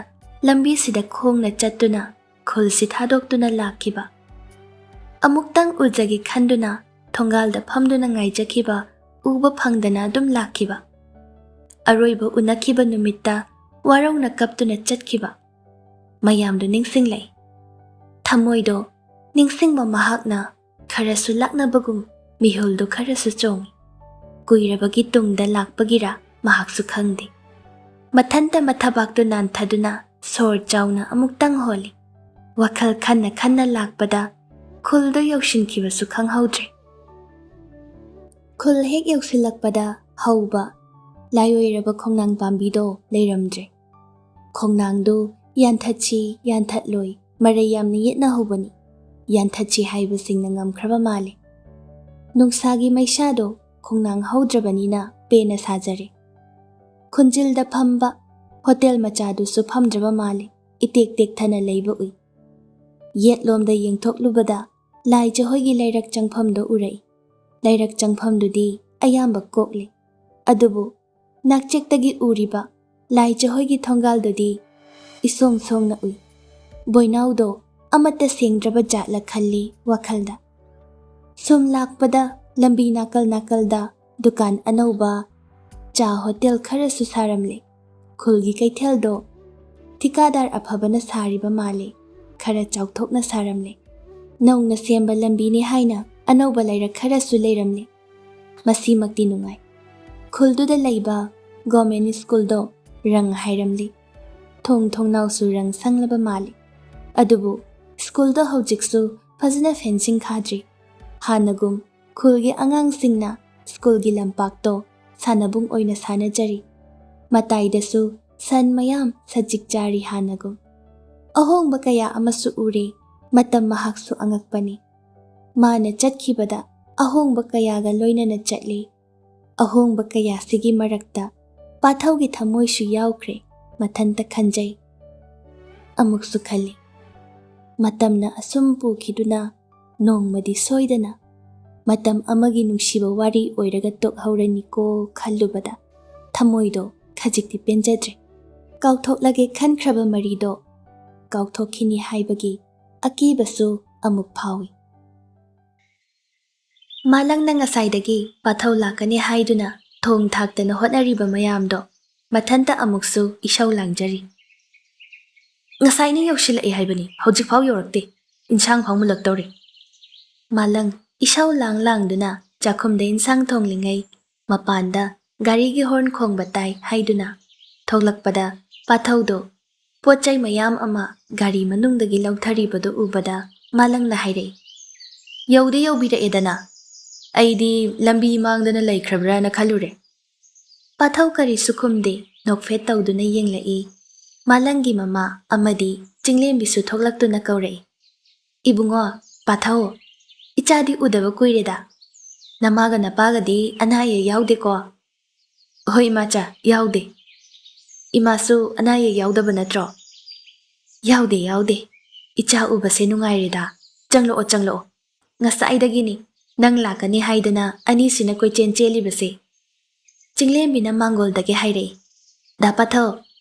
ꯂꯝꯕꯤꯁꯤꯗ ꯈꯣꯡꯅ ꯆꯠꯇꯨꯅ ꯈꯨꯜꯁꯤ ꯊꯥꯗꯣꯛꯇꯨꯅ ꯂꯥꯛꯈꯤꯕ꯫ ꯑꯃꯨꯛꯇꯪ ꯎꯖꯒꯦ ꯈꯟꯗꯨꯅ ꯊꯣꯡꯒꯥꯜꯗ ꯐꯝꯗꯨꯅ ꯉꯥꯏꯖꯈꯤꯕ ꯎꯕ ꯐꯪꯗꯅ ꯑꯗꯨꯝ ꯂꯥꯛꯈꯤꯕ꯫ ꯑꯔꯣꯏꯕ ꯎꯅꯈꯤꯕ ꯅꯨꯃꯤꯠꯇ ꯋꯥꯔꯧꯅ ꯀꯞꯇꯨꯅ ꯆꯠꯈꯤꯕ ꯃꯌꯥꯝꯗꯨ ꯅꯤꯡꯁꯤꯡꯂꯛꯏ꯫ ꯊꯃꯣꯏꯗꯣ ꯅꯤꯡꯁꯤꯡꯕ ꯃꯍꯥꯛꯅ ꯈꯔꯁꯨ ꯂꯥꯛꯅꯕꯒꯨꯝ ꯃꯤꯍꯨꯜꯗꯨ ꯈꯔꯁꯨ ꯆꯣꯡꯏ꯫ ꯀꯨꯏꯔꯕꯒꯤ ꯇꯨꯡꯗ ꯂꯥꯛꯄꯒꯤꯔꯥ ꯃꯍꯥꯛꯁꯨ ꯈꯪꯗꯦ꯫ ꯃꯊꯟꯇ ꯃꯊꯕꯥꯛꯇꯨ ꯅꯥꯟꯊꯗꯨꯅ ꯁꯣꯔ ꯆꯥꯎꯅ ꯑꯃꯨꯛꯇꯪ ꯍꯣꯜꯂꯤ꯫ ꯋꯥꯈꯜ ꯈꯟꯅ ꯈꯟꯅ ꯂꯥꯛꯄꯗ ꯈꯨꯜꯗꯨ ꯌꯧꯁꯤꯟꯈꯤꯕꯁꯨ ꯈꯪꯍꯧꯗ꯭ꯔꯦ꯫ ꯈꯨꯜ ꯍꯦꯛ ꯌꯧꯁꯤꯜꯂꯛꯄꯗ ꯍꯧꯕ ꯂꯥꯏꯑꯣꯏꯔꯕ ꯈꯣꯡꯅꯥꯡ ꯄꯥꯝꯕꯤꯗꯣ ꯂꯩꯔꯝꯗ꯭ꯔꯦ꯫ ꯈꯣꯡꯅꯥꯡꯗꯨ ꯌꯥꯟꯊꯠꯁꯤ ꯌꯥꯟꯊꯠꯂꯣꯏ ꯃꯔꯩ ꯌꯥꯝꯅ ꯌꯦꯠꯅꯍꯧꯕꯅꯤ꯫ ꯌꯥꯟꯊꯠꯁꯤ ꯍꯥꯏꯕꯁꯤꯡꯅ ꯉꯝꯈ꯭ꯔꯕ ꯃꯥꯜꯂꯦ꯫ ꯅꯨꯡꯁꯥꯒꯤ ꯃꯩꯁꯥꯗꯣ ꯈꯣꯡꯅꯥꯡ ꯍꯧꯗ꯭ꯔꯕꯅꯤꯅ ꯄꯦꯟꯅ ꯁꯥꯖꯔꯦ꯫ ꯈꯨꯟꯖꯤꯜꯗ ꯐꯝꯕ ꯍꯣꯇꯦꯜ ꯃꯆꯥꯗꯨꯁꯨ ꯐꯝꯗ꯭ꯔꯕ ꯃꯥꯜꯂꯦ꯫ ꯏꯇꯦꯛ ꯇꯦꯛꯊꯅ ꯂꯩꯕ ꯎꯏ꯫ ꯌꯦꯠꯂꯣꯝꯗ ꯌꯦꯡꯊꯣꯛꯂꯨꯕꯗ ꯂꯥꯏ ꯖꯒꯣꯏꯒꯤ ꯂꯩꯔꯛ ꯆꯪꯐꯝꯗꯣ ꯎꯔꯛꯏ꯫ ꯂꯩꯔꯛ ꯆꯪꯐꯝꯗꯨꯗꯤ ꯑꯌꯥꯝꯕ ꯀꯣꯛꯂꯤ꯫ ꯑꯗꯨꯕꯨ ꯅꯥꯛꯆꯦꯛꯇꯒꯤ ꯎꯔꯤꯕ ꯂꯥꯏ ꯖꯒꯣꯏꯒꯤ ꯊꯣꯡꯒꯥꯜꯗꯨꯗꯤ ꯏꯁꯣꯡ ꯁꯣꯡꯅ ꯎꯏ꯫ ꯕꯣꯏꯅꯥꯎꯗꯣ ꯑꯃꯠꯇ ꯁꯦꯡꯗ꯭ꯔꯕ ꯖꯥꯠꯂ ꯈꯜꯂꯤ ꯋꯥꯈꯜꯗ꯫ ꯁꯨꯝ ꯂꯥꯛꯄꯗ ꯂꯝꯕꯤ ꯅꯥꯀꯜ ꯅꯥꯀꯜꯗ ꯗꯨꯀꯥꯟ ꯑꯅꯧꯕ, ꯆꯥ ꯍꯣꯇꯦꯜ ꯈꯔꯁꯨ ꯁꯥꯔꯝꯂꯦ꯫ ꯈꯨꯜꯒꯤ ꯀꯩꯊꯦꯜꯗꯣ ꯊꯤꯀꯥꯗꯥꯔ ꯑꯐꯕꯅ ꯁꯥꯔꯤꯕ ꯃꯥꯜꯂꯦ꯫ ꯈꯔ ꯆꯥꯎꯊꯣꯛꯅ ꯁꯥꯔꯝꯂꯦ꯫ ꯅꯧꯅ ꯁꯦꯝꯕ ꯂꯝꯕꯤꯅꯤ ꯍꯥꯏꯅ ꯑꯅꯧꯕ ꯂꯩꯔꯛ ꯈꯔꯁꯨ ꯂꯩꯔꯝꯂꯦ꯫ ꯃꯁꯤꯃꯛꯇꯤ ꯅꯨꯡꯉꯥꯏ꯫ ꯈꯨꯜꯗꯨꯗ ꯂꯩꯕ ꯒꯣꯔꯃꯦꯟ ꯁ꯭ꯀꯨꯜꯗꯣ ꯔꯪ ꯍꯥꯏꯔꯝꯂꯤ꯫ ꯊꯣꯡ ꯊꯣꯡꯅꯥꯎꯁꯨ ꯔꯪ ꯁꯪꯂꯕ ꯃꯥꯜꯂꯤ꯫ ꯑꯗꯨꯕꯨ ꯁ꯭ꯀꯨꯜꯗꯣ ꯍꯧꯖꯤꯛꯁꯨ ꯐꯖꯅ ꯐꯦꯟꯁꯤꯡ ꯈꯥꯗ꯭ꯔꯤ꯫ ꯍꯥꯟꯅꯒꯨꯝ ꯈꯨꯜꯒꯤ ꯑꯉꯥꯡꯁꯤꯡꯅ ꯁ꯭ꯀꯨꯜꯒꯤ ꯂꯝꯄꯥꯛꯇꯣ ꯁꯥꯟꯅꯕꯨꯡ ꯑꯣꯏꯅ ꯁꯥꯟꯅꯖꯔꯤ꯫ ꯃꯇꯥꯏꯗꯁꯨ ꯁꯟ ꯃꯌꯥꯝ ꯁꯖꯤꯛ ꯆꯥꯔꯤ ꯍꯥꯟꯅꯒꯨꯝ꯫ ꯑꯍꯣꯡꯕ ꯀꯌꯥ ꯑꯃꯁꯨ ꯎꯔꯦ꯫ ꯃꯇꯝ ꯃꯍꯥꯛꯁꯨ ꯑꯉꯛꯄꯅꯤ꯫ ꯃꯥꯅ ꯆꯠꯈꯤꯕꯗ ꯑꯍꯣꯡꯕ ꯀꯌꯥꯒ ꯂꯣꯏꯅꯅ ꯆꯠꯂꯤ꯫ ꯑꯍꯣꯡꯕ ꯀꯌꯥꯁꯤꯒꯤ ꯃꯔꯛꯇ ꯄꯥꯊꯧꯒꯤ ꯊꯃꯣꯏꯁꯨ ꯌꯥꯎꯈ꯭ꯔꯦ꯫ ꯃꯊꯟꯇ ꯈꯟꯖꯩ꯫ ꯑꯃꯨꯛꯁꯨ ꯈꯜꯂꯤ, ꯃꯇꯝꯅ ꯑꯁꯨꯝ ꯄꯨꯈꯤꯗꯨꯅ ꯅꯣꯡꯃꯗꯤ ꯁꯣꯏꯗꯅ ꯃꯇꯝ ꯑꯃꯒꯤ ꯅꯨꯡꯁꯤꯕ ꯋꯥꯔꯤ ꯑꯣꯏꯔꯒ ꯇꯣꯛꯍꯧꯔꯅꯤꯀꯣ ꯈꯜꯂꯨꯕꯗ ꯊꯃꯣꯏꯗꯣ ꯈꯖꯤꯛꯇꯤ ꯄꯦꯟꯖꯗ꯭ꯔꯦ꯫ ꯀꯥꯎꯊꯣꯛꯂꯒꯦ ꯈꯟꯈ꯭ꯔꯕ ꯃꯔꯤꯗꯣ ꯀꯥꯎꯊꯣꯛꯈꯤꯅꯤ ꯍꯥꯏꯕꯒꯤ ꯑꯀꯤꯕꯁꯨ ꯑꯃꯨꯛ ꯐꯥꯎꯏ꯫ ꯃꯥꯂꯪꯅ ꯉꯁꯥꯏꯗꯒꯤ ꯄꯥꯊꯧ ꯂꯥꯛꯀꯅꯤ ꯍꯥꯏꯗꯨꯅ ꯊꯣꯡ ꯊꯥꯛꯇꯅ ꯍꯣꯠꯅꯔꯤꯕ ꯃꯌꯥꯝꯗꯣ ꯃꯊꯟꯇ ꯑꯃꯨꯛꯁꯨ ꯏꯁꯧ ꯂꯥꯡꯖꯔꯤ꯫ "ꯉꯁꯥꯏꯅ ꯌꯧꯁꯤꯜꯂꯛꯑꯦ ꯍꯥꯏꯕꯅꯤ, ꯍꯧꯖꯤꯛꯐꯥꯎ ꯌꯧꯔꯛꯇꯦ꯫ ꯏꯟꯁꯥꯡ ꯐꯥꯎ ꯃꯨꯜꯂꯛꯇꯧꯔꯦ꯫" ꯃꯥꯂꯪ ꯏꯁꯧ ꯂꯥꯡ ꯂꯥꯡꯗꯨꯅ ꯆꯥꯛꯈꯨꯝꯗ ꯏꯟꯁꯥꯡ ꯊꯣꯡꯂꯤꯉꯩ ꯃꯄꯥꯟꯗ ꯒꯥꯔꯤꯒꯤ ꯍꯣꯔꯟ ꯈꯣꯡꯕ ꯇꯥꯏ ꯍꯥꯏꯗꯨꯅ ꯊꯣꯛꯂꯛꯄꯗ ꯄꯥꯊꯧꯗꯣ ꯄꯣꯠ ꯆꯩ ꯃꯌꯥꯝ ꯑꯃ ꯒꯥꯔꯤ ꯃꯅꯨꯡꯗꯒꯤ ꯂꯧꯊꯔꯤꯕꯗꯨ ꯎꯕꯗ ꯃꯥꯂꯪꯅ ꯍꯥꯏꯔꯛꯏ, "ꯌꯧꯗꯤ ꯌꯧꯕꯤꯔꯛꯑꯦꯗꯅ꯫ ꯑꯩꯗꯤ ꯂꯝꯕꯤ ꯃꯥꯡꯗꯅ ꯂꯩꯈ꯭ꯔꯕ꯭ꯔꯥꯅ ꯈꯜꯂꯨꯔꯦ꯫" ꯄꯥꯊꯧ ꯀꯔꯤꯁꯨ ꯈꯨꯝꯗꯦ, ꯅꯣꯛꯐꯦꯠ ꯇꯧꯗꯨꯅ ꯌꯦꯡꯂꯛꯏ꯫ ꯃꯥꯂꯪꯒꯤ ꯃꯃꯥ ꯑꯃꯗꯤ ꯆꯤꯡꯂꯦꯝꯕꯤꯁꯨ ꯊꯣꯛꯂꯛꯇꯨꯅ ꯀꯧꯔꯛꯏ, "ꯏꯕꯨꯡꯉꯣ, ꯄꯥꯊꯧ, ꯏꯆꯥꯗꯤ ꯎꯗꯕ ꯀꯨꯏꯔꯦꯗ꯫ ꯅꯃꯥꯒ ꯅꯄꯥꯒꯗꯤ ꯑꯅꯥ ꯑꯌꯦꯛ ꯌꯥꯎꯗꯦꯀꯣ?" "ꯍꯣꯏ ꯏꯃꯥꯆꯥ, ꯌꯥꯎꯗꯦ꯫ ꯏꯃꯥꯁꯨ ꯑꯅꯥ ꯑꯌꯦꯛ ꯌꯥꯎꯗꯕ ꯅꯠꯇ꯭ꯔꯣ?" "ꯌꯥꯎꯗꯦ, ꯌꯥꯎꯗꯦ꯫ ꯏꯆꯥ ꯎꯕꯁꯦ ꯅꯨꯡꯉꯥꯏꯔꯦꯗ꯫ ꯆꯪꯂꯛꯑꯣ, ꯆꯪꯂꯛꯑꯣ꯫ ꯉꯁꯥꯏꯗꯒꯤꯅꯤ ꯅꯪ ꯂꯥꯛꯀꯅꯤ ꯍꯥꯏꯗꯅ ꯑꯅꯤꯁꯤꯅ ꯀꯣꯏꯆꯦꯟ ꯆꯦꯜꯂꯤꯕꯁꯦ꯫" ꯆꯤꯡꯂꯦꯝꯕꯤꯅ ꯃꯥꯡꯒꯣꯜꯗꯒꯤ ꯍꯥꯏꯔꯛꯏ, "ꯗꯥ ꯄꯥꯊꯧ,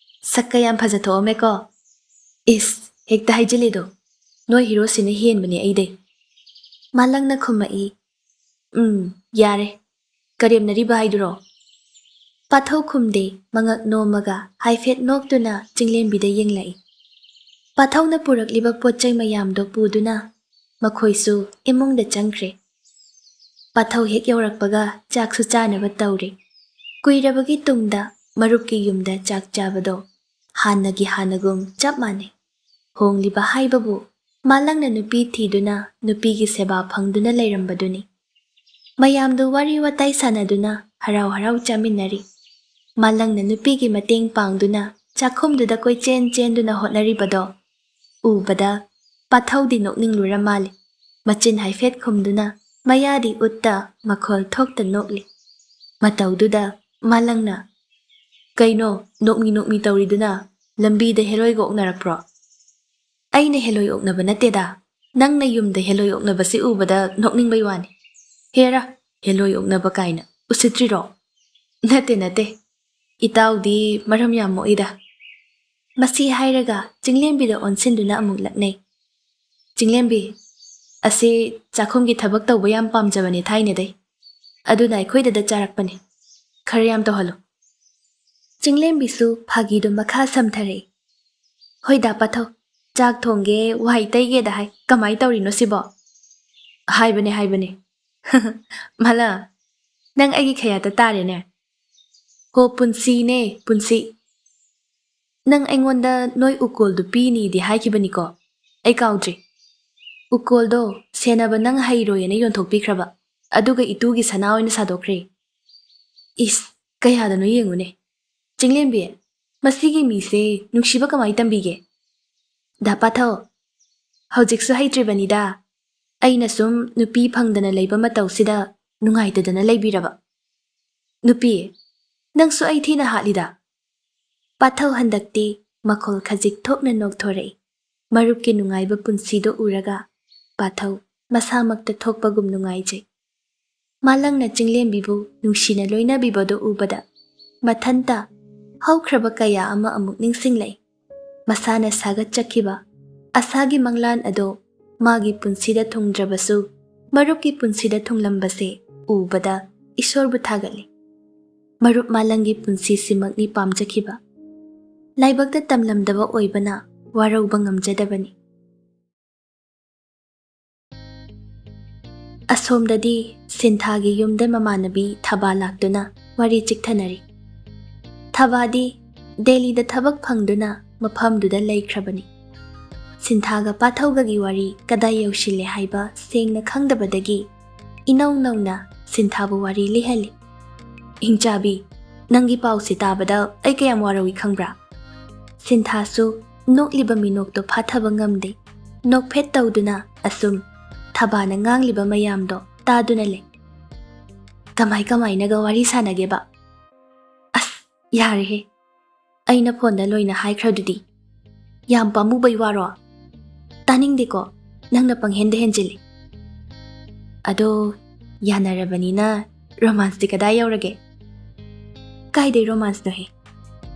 ꯁꯛꯀ ꯌꯥꯝ ꯐꯖꯊꯣꯛꯑꯝꯃꯦꯀꯣ꯫" "ꯏꯁ, ꯍꯦꯛꯇ ꯍꯥꯏꯖꯤꯜꯂꯤꯗꯣ꯫ ꯅꯣꯏ ꯍꯤꯔꯣꯁꯤꯅ ꯍꯦꯟꯕꯅꯦ ꯑꯩꯗꯩ꯫" ꯃꯥꯂꯪꯅ ꯈꯨꯝꯃꯛꯏ, "ꯎꯝ, ꯌꯥꯔꯦ꯫ ꯀꯔꯦꯝꯅꯔꯤꯕ ꯍꯥꯏꯗꯨꯔꯣ?" ꯄꯥꯊꯧ ꯈꯨꯝꯗꯦ, ꯃꯉꯛ ꯅꯣꯝꯃꯒ ꯍꯥꯏꯐꯦꯠ ꯅꯣꯛꯇꯨꯅ ꯆꯤꯡꯂꯦꯝꯕꯤꯗ ꯌꯦꯡꯂꯛꯏ꯫ ꯄꯥꯊꯧꯅ ꯄꯨꯔꯛꯂꯤꯕ ꯄꯣꯠ ꯆꯩ ꯃꯌꯥꯝꯗꯣ ꯄꯨꯗꯨꯅ ꯃꯈꯣꯏꯁꯨ ꯏꯃꯨꯡꯗ ꯆꯪꯈ꯭ꯔꯦ꯫ ꯄꯥꯊꯧ ꯍꯦꯛ ꯌꯧꯔꯛꯄꯒ ꯆꯥꯛꯁꯨ ꯆꯥꯅꯕ ꯇꯧꯔꯦ꯫ ꯀꯨꯏꯔꯕꯒꯤ ꯇꯨꯡꯗ ꯃꯔꯨꯞꯀꯤ ꯌꯨꯝꯗ ꯆꯥꯛ ꯆꯥꯕꯗꯣ ꯍꯥꯟꯅꯒꯤ ꯍꯥꯟꯅꯒꯨꯝ ꯆꯞ ꯃꯥꯟꯅꯩ꯫ ꯍꯣꯡꯂꯤꯕ ꯍꯥꯏꯕꯕꯨ ꯃꯥꯂꯪꯅ ꯅꯨꯄꯤ ꯊꯤꯗꯨꯅ ꯅꯨꯄꯤꯒꯤ ꯁꯦꯕꯥ ꯐꯪꯗꯨꯅ ꯂꯩꯔꯝꯕꯗꯨꯅꯤ꯫ ꯃꯌꯥꯝꯗꯨ ꯋꯥꯔꯤ ꯋꯥꯇꯥꯏ ꯁꯥꯟꯅꯗꯨꯅ ꯍꯔꯥꯎ ꯍꯔꯥꯎ ꯆꯥꯃꯤꯟꯅꯔꯤ꯫ ꯃꯥꯂꯪꯅ ꯅꯨꯄꯤꯒꯤ ꯃꯇꯦꯡ ꯄꯥꯡꯗꯨꯅ ꯆꯥꯛꯈꯨꯝꯗꯨꯗ ꯀꯣꯏꯆꯦꯟ ꯆꯦꯟꯗꯨꯅ ꯍꯣꯠꯅꯔꯤꯕꯗꯣ ꯎꯕꯗ ꯄꯥꯊꯧꯗꯤ ꯅꯣꯛꯅꯤꯡꯂꯨꯔ ꯃꯥꯜꯂꯤ꯫ ꯃꯆꯤꯟ ꯍꯥꯏꯐꯦꯠ ꯈꯨꯝꯗꯨꯅ ꯃꯌꯥꯗꯤ ꯎꯠꯇ ꯃꯈꯣꯜ ꯊꯣꯛꯇ ꯅꯣꯛꯂꯤ꯫ ꯃꯇꯧꯗꯨꯗ ꯃꯥꯂꯪꯅ, "ꯀꯩꯅꯣ ꯅꯣꯛꯃꯤ ꯅꯣꯛꯃꯤ ꯇꯧꯔꯤꯗꯨꯅ? ꯂꯝꯕꯤꯗ ꯍꯦꯂꯣꯏꯒ ꯑꯣꯛꯅꯔꯛꯄ꯭ꯔꯣ?" "ꯑꯩꯅ ꯍꯦꯂꯣꯏ ꯑꯣꯛꯅꯕ ꯅꯠꯇꯦꯗ, ꯅꯪꯅ ꯌꯨꯝꯗ ꯍꯦꯂꯣꯏ ꯑꯣꯛꯅꯕꯁꯤ ꯎꯕꯗ ꯅꯣꯛꯅꯤꯡꯕꯩ ꯋꯥꯅꯤ꯫ ꯍꯦꯔꯥ, ꯍꯦꯂꯣꯏ ꯑꯣꯛꯅꯕ ꯀꯥꯏꯅ, ꯎꯁꯤꯠꯇ꯭ꯔꯤꯔꯣ?" "ꯅꯠꯇꯦ, ꯅꯠꯇꯦ, ꯏꯇꯥꯎꯗꯤ ꯃꯔꯝ ꯌꯥꯝ ꯃꯣꯛꯏꯗ꯫" ꯃꯁꯤ ꯍꯥꯏꯔꯒ ꯆꯤꯡꯂꯦꯝꯕꯤꯗ ꯑꯣꯟꯁꯤꯟꯗꯨꯅ ꯑꯃꯨꯛ ꯂꯛꯅꯩ꯫ "ꯆꯤꯡꯂꯦꯝꯕꯤ, ꯑꯁꯤ ꯆꯥꯛꯈꯨꯝꯒꯤ ꯊꯕꯛ ꯇꯧꯕ ꯌꯥꯝ ꯄꯥꯝꯖꯕꯅꯦ ꯊꯥꯏꯅꯗꯩ꯫ ꯑꯗꯨꯅ ꯑꯩꯈꯣꯏꯗꯗ ꯆꯥꯔꯛꯄꯅꯦ꯫ ꯈꯔ ꯌꯥꯝ ꯇꯧꯍꯜꯂꯨ꯫" ꯆꯤꯡꯂꯦꯝꯕꯤꯁꯨ ꯐꯥꯒꯤꯗꯨ ꯃꯈꯥ ꯁꯝꯊꯔꯛꯏ꯫ "ꯍꯣꯏꯗ ꯄꯥꯊꯧ, ꯆꯥꯛ ꯊꯣꯡꯒꯦ, ꯋꯥꯍꯩ ꯇꯩꯒꯦꯗ ꯍꯥꯏ, ꯀꯃꯥꯏ ꯇꯧꯔꯤꯅꯣ ꯁꯤꯕꯣ?" "ꯍꯥꯏꯕꯅꯦ, ꯍꯥꯏꯕꯅꯦ꯫" "ꯃꯥꯂꯪ, ꯅꯪ ꯑꯩꯒꯤ ꯈꯌꯥꯠꯇ ꯇꯥꯔꯦꯅꯦ꯫" "ꯍꯣ, ꯄꯨꯟꯁꯤꯅꯦ, ꯄꯨꯟꯁꯤ꯫ ꯅꯪ ꯑꯩꯉꯣꯟꯗ ꯅꯣꯏ ꯎꯀꯣꯜꯗꯨ ꯄꯤꯅꯤꯗꯤ ꯍꯥꯏꯈꯤꯕꯅꯤꯀꯣ? ꯑꯩ ꯀꯥꯎꯗ꯭ꯔꯤ꯫ ꯎꯀꯣꯜꯗꯣ ꯁꯦꯟꯅꯕ ꯅꯪ ꯍꯩꯔꯣꯏꯅ ꯌꯣꯟꯊꯣꯛꯄꯤꯈ꯭ꯔꯕ, ꯑꯗꯨꯒ ꯏꯇꯨꯒꯤ ꯁꯅꯥ ꯑꯣꯏꯅ ꯁꯥꯗꯣꯛꯈ꯭ꯔꯦ꯫ ꯏꯁ, ꯀꯌꯥꯗꯅꯣ ꯌꯦꯡꯉꯨꯅꯦ꯫ ꯆꯤꯡꯂꯦꯝꯕꯤ, ꯃꯁꯤꯒꯤ ꯃꯤꯁꯦ ꯅꯨꯡꯁꯤꯕ ꯀꯃꯥꯏ ꯇꯝꯕꯤꯒꯦ?" "ꯗꯥ ꯄꯥꯊꯧ, ꯍꯧꯖꯤꯛꯁꯨ ꯍꯩꯇ꯭ꯔꯤꯕꯅꯤꯗ꯫ ꯑꯩꯅ ꯁꯨꯝ ꯅꯨꯄꯤ ꯐꯪꯗꯅ ꯂꯩꯕ ꯃꯇꯧꯁꯤꯗ ꯅꯨꯡꯉꯥꯏꯇꯗꯅ ꯂꯩꯕꯤꯔꯕ꯫" "ꯅꯨꯄꯤ, ꯅꯪꯁꯨ ꯑꯩ ꯊꯤꯅ ꯍꯥꯠꯂꯤꯗ꯫" ꯄꯥꯊꯧ ꯍꯟꯗꯛꯇꯤ ꯃꯈꯣꯜ ꯈꯖꯤꯛ ꯊꯣꯛꯅ ꯅꯣꯛꯊꯣꯔꯛꯏ꯫ ꯃꯔꯨꯞꯀꯤ ꯅꯨꯡꯉꯥꯏꯕ ꯄꯨꯟꯁꯤꯗꯣ ꯎꯔꯒ ꯄꯥꯊꯧ ꯃꯁꯥꯃꯛꯇ ꯊꯣꯛꯄꯒꯨꯝ ꯅꯨꯡꯉꯥꯏꯖꯩ꯫ ꯃꯥꯂꯪꯅ ꯆꯤꯡꯂꯦꯝꯕꯤꯕꯨ ꯅꯨꯡꯁꯤꯅ ꯂꯣꯏꯅꯕꯤꯕꯗꯨ ꯎꯕꯗ ꯃꯊꯟꯇ ꯍꯧꯈ꯭ꯔꯕ ꯀꯌꯥ ꯑꯃ ꯑꯃꯨꯛ ꯅꯤꯡꯁꯤꯡꯂꯛꯏ꯫ ꯃꯁꯥꯅ ꯁꯥꯒꯠꯆꯈꯤꯕ ꯑꯁꯥꯒꯤ ꯃꯪꯂꯥꯟ ꯑꯗꯣ ꯃꯥꯒꯤ ꯄꯨꯟꯁꯤꯗ ꯊꯨꯡꯗ꯭ꯔꯕꯁꯨ, ꯃꯔꯨꯞꯀꯤ ꯄꯨꯟꯁꯤꯗ ꯊꯨꯡꯂꯝꯕꯁꯦ ꯎꯕꯗ ꯏꯁꯣꯔꯕꯨ ꯊꯥꯒꯠꯂꯤ꯫ ꯃꯔꯨꯞ ꯃꯥꯂꯪꯒꯤ ꯄꯨꯟꯁꯤꯁꯤꯃꯛꯅꯤ ꯄꯥꯝꯖꯈꯤꯕ꯫ ꯂꯥꯏꯕꯛꯇ ꯇꯝꯂꯝꯗꯕ ꯑꯣꯏꯕꯅ ꯋꯥꯔꯧꯕ ꯉꯝꯖꯗꯕꯅꯤ꯫ ꯑꯁꯣꯝꯗꯗꯤ ꯁꯤꯟꯊꯥꯒꯤ ꯌꯨꯝꯗ ꯃꯃꯥꯟꯅꯕꯤ ꯊꯕꯥ ꯂꯥꯛꯇꯨꯅ ꯋꯥꯔꯤ ꯆꯤꯛꯊꯅꯔꯤ꯫ ꯊꯕꯥꯗꯤ ꯗꯦꯜꯂꯤꯗ ꯊꯕꯛ ꯐꯪꯗꯨꯅ ꯃꯐꯝꯗꯨꯗ ꯂꯩꯈ꯭ꯔꯕꯅꯤ꯫ ꯁꯤꯟꯊꯥꯒ ꯄꯥꯊꯧꯒꯒꯤ ꯋꯥꯔꯤ ꯀꯗꯥꯏ ꯌꯧꯁꯤꯜꯂꯦ ꯍꯥꯏꯕ ꯁꯦꯡꯅ ꯈꯪꯗꯕꯗꯒꯤ ꯏꯅꯧ ꯅꯧꯅ ꯁꯤꯟꯊꯥꯕꯨ ꯋꯥꯔꯤ ꯂꯤꯍꯜꯂꯤ꯫ "ꯏꯪꯆꯥꯕꯤ, ꯅꯪꯒꯤ ꯄꯥꯎꯁꯤ ꯇꯥꯕꯗ ꯑꯩ ꯀꯌꯥꯝ ꯋꯥꯔꯧꯏ ꯈꯪꯕ꯭ꯔꯥ?" ꯁꯤꯟꯊꯥꯁꯨ ꯅꯣꯛꯂꯤꯕ ꯃꯤꯅꯣꯛꯇꯣ ꯐꯥꯊꯕ ꯉꯝꯗꯦ꯫ ꯅꯣꯛꯐꯦꯠ ꯇꯧꯗꯨꯅ ꯑꯁꯨꯝ ꯊꯕꯥꯅ ꯉꯥꯡꯂꯤꯕ ꯃꯌꯥꯝꯗꯣ ꯇꯥꯗꯨꯅ ꯂꯩ꯫ ꯀꯃꯥꯏ ꯀꯃꯥꯏꯅꯒ ꯋꯥꯔꯤ ꯁꯥꯟꯅꯒꯦꯕ? ꯑꯁ, ꯌꯥꯔꯦꯍꯦ꯫ ꯑꯩꯅ ꯐꯣꯟꯗ ꯂꯣꯏꯅ ꯍꯥꯏꯈ꯭ꯔꯗꯨꯗꯤ꯫ ꯌꯥꯝ ꯄꯥꯝꯃꯨꯕꯩ ꯋꯥꯔꯣ? ꯇꯥꯅꯤꯡꯗꯦꯀꯣ, ꯅꯪꯅ ꯄꯪꯍꯦꯟꯗ ꯍꯦꯟꯖꯤꯜꯂꯤ꯫ ꯑꯗꯣ, ꯌꯥꯅꯔꯕꯅꯤꯅ ꯔꯣꯃꯥꯟꯁꯇꯤ ꯀꯗꯥꯏ ꯌꯧꯔꯒꯦ? ꯀꯥꯏꯗꯩ ꯔꯣꯃꯥꯟꯁꯅꯣꯍꯦ?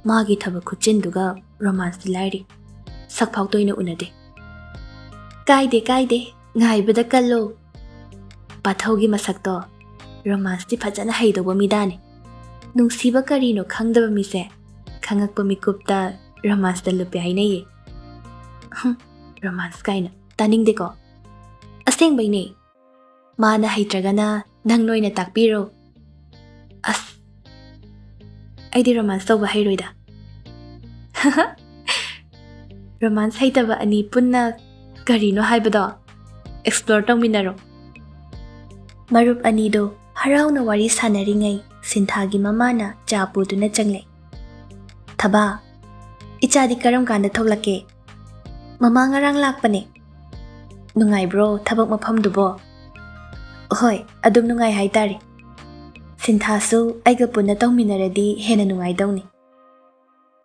ꯃꯥꯒꯤ ꯊꯕꯛ ꯈꯨꯠꯆꯤꯟꯗꯨꯒ ꯔꯣꯃꯥꯟꯁꯇꯤ ꯂꯥꯏꯔꯤ꯫ ꯁꯛꯐꯥꯎ ꯇꯣꯏꯅ ꯎꯅꯗꯦ꯫ ꯀꯥꯏꯗꯦ, ꯀꯥꯏꯗꯦ, ꯉꯥꯏꯕꯗ ꯀꯜꯂꯣ꯫ ꯄꯥꯊꯧꯒꯤ ꯃꯁꯛꯇꯣ ꯔꯣꯃꯥꯟꯁꯇꯤ ꯐꯖꯅ ꯍꯩꯗꯧꯕ ꯃꯤꯗꯥꯅꯤ꯫ ꯅꯨꯡꯁꯤꯕ ꯀꯔꯤꯅꯣ ꯈꯪꯗꯕ ꯃꯤꯁꯦ ꯈꯪꯉꯛꯄ ꯃꯤꯀꯨꯞꯇ ꯔꯣꯃꯥꯟꯁꯇ ꯂꯨꯞꯄꯦ ꯍꯥꯏꯅꯩꯌꯦ꯫ ꯍꯨꯝ, ꯔꯣꯃꯥꯟꯁ ꯀꯥꯏꯅ ꯇꯥꯅꯤꯡꯗꯦꯀꯣ꯫ ꯑꯁꯦꯡꯕꯩꯅꯦ꯫ ꯃꯥꯅ ꯍꯩꯇ꯭ꯔꯒꯅ ꯅꯪ ꯅꯣꯏꯅ ꯇꯥꯛꯄꯤꯔꯣ꯫ ꯑꯁ, ꯑꯩꯗꯤ ꯔꯣꯃꯥꯟꯁ ꯇꯧꯕ ꯍꯩꯔꯣꯏꯗ꯫ ꯔꯣꯃꯥꯟꯁ ꯍꯩꯇꯕ ꯑꯅꯤ ꯄꯨꯟꯅ ꯀꯔꯤꯅꯣ ꯍꯥꯏꯕꯗꯣ ꯑꯦꯛꯁꯄ꯭ꯂꯣꯔ ꯇꯧꯃꯤꯟꯅꯔꯣ꯫ ꯃꯔꯨꯞ ꯑꯅꯤꯗꯣ ꯍꯔꯥꯎꯅ ꯋꯥꯔꯤ ꯁꯥꯟꯅꯔꯤꯉꯩ ꯁꯤꯟꯊꯥꯒꯤ ꯃꯃꯥꯅ ꯆꯥ ꯄꯨꯗꯨꯅ ꯆꯪꯂꯛꯏ꯫ "ꯊꯕꯥ, ꯏꯆꯥꯗꯤ ꯀꯔꯝ ꯀꯥꯟꯗ ꯊꯣꯛꯂꯛꯀꯦ?" "ꯃꯃꯥ, ꯉꯔꯥꯡ ꯂꯥꯛꯄꯅꯦ꯫" "ꯅꯨꯡꯉꯥꯏꯕ꯭ꯔꯣ ꯊꯕꯛ ꯃꯐꯝꯗꯨꯕꯣ?" "ꯍꯣꯏ, ꯑꯗꯨꯝ ꯅꯨꯡꯉꯥꯏ ꯍꯥꯏꯇꯥꯔꯦ꯫ ꯁꯤꯟꯊꯥꯁꯨ ꯑꯩꯒ ꯄꯨꯟꯅ ꯇꯧꯃꯤꯟꯅꯔꯗꯤ ꯍꯦꯟꯅ ꯅꯨꯡꯉꯥꯏꯗꯧꯅꯤ꯫"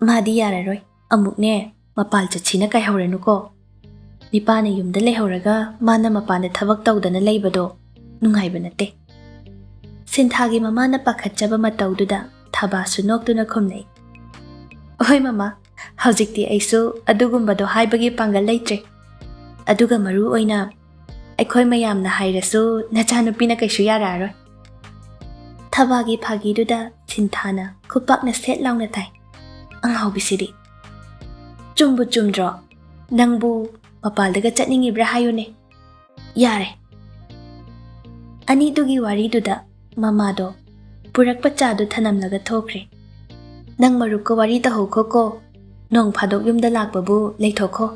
"ꯃꯥꯗꯤ ꯌꯥꯔꯔꯣꯏ꯫ ꯑꯃꯨꯛꯅꯦ, ꯃꯄꯥꯜ ꯆꯠꯁꯤꯅ ꯀꯥꯏꯍꯧꯔꯅꯨꯀꯣ꯫ ꯃꯤꯄꯥꯅ ꯌꯨꯝꯗ ꯂꯩꯍꯧꯔꯒ ꯃꯥꯅ ꯃꯄꯥꯟꯗ ꯊꯕꯛ ꯇꯧꯗꯅ ꯂꯩꯕꯗꯣ ꯅꯨꯡꯉꯥꯏꯕ ꯅꯠꯇꯦ꯫" ꯁꯤꯟꯊꯥꯒꯤ ꯃꯃꯥꯅ ꯄꯥꯈꯠꯆꯕ ꯃꯇꯧꯗꯨꯗ ꯊꯕꯥꯁꯨ ꯅꯣꯛꯇꯨꯅ ꯈꯨꯝꯂꯛꯏ꯫ "ꯍꯣꯏ ꯃꯃꯥ, ꯍꯧꯖꯤꯛꯇꯤ ꯑꯩꯁꯨ ꯑꯗꯨꯒꯨꯝꯕꯗꯣ ꯍꯥꯏꯕꯒꯤ ꯄꯥꯡꯒꯜ ꯂꯩꯇ꯭ꯔꯦ꯫ ꯑꯗꯨꯒ ꯃꯔꯨ ꯑꯣꯏꯅ ꯑꯩꯈꯣꯏ ꯃꯌꯥꯝꯅ ꯍꯥꯏꯔꯁꯨ ꯅꯆꯥꯅꯨꯄꯤꯅ ꯀꯩꯁꯨ ꯌꯥꯔꯛꯑꯔꯣꯏ꯫" ꯊꯕꯥꯒꯤ ꯐꯥꯒꯤꯗꯨꯗ ꯁꯤꯟꯊꯥꯅ ꯈꯨꯄꯥꯛꯅ ꯁꯦꯠ ꯂꯥꯎꯅ ꯊꯥꯏ꯫ "ꯑꯉꯥꯎꯕꯤꯁꯤꯗꯤ! ꯆꯨꯝꯕꯨ ꯆꯨꯝꯗ꯭ꯔꯣ? ꯅꯪꯕꯨ ꯃꯄꯥꯜꯗꯒ ꯆꯠꯅꯤꯡꯉꯤꯕ꯭ꯔꯥ ꯍꯥꯏꯌꯨꯅꯦ꯫ ꯌꯥꯔꯦ꯫" ꯑꯅꯤꯗꯨꯒꯤ ꯋꯥꯔꯤꯗꯨꯗ ꯃꯃꯥꯗꯣ ꯄꯨꯔꯛꯄ ꯆꯥꯗꯨ ꯊꯅꯝꯂꯒ ꯊꯣꯛꯈ꯭ꯔꯦ꯫ "ꯅꯪ ꯃꯔꯨꯞꯀ ꯋꯥꯔꯤ ꯇꯧꯍꯧꯈꯣꯀꯣ꯫ ꯅꯣꯡ ꯐꯥꯗꯣꯛ ꯌꯨꯝꯗ ꯂꯥꯛꯄꯕꯨ ꯂꯩꯊꯣꯛꯈꯣ꯫"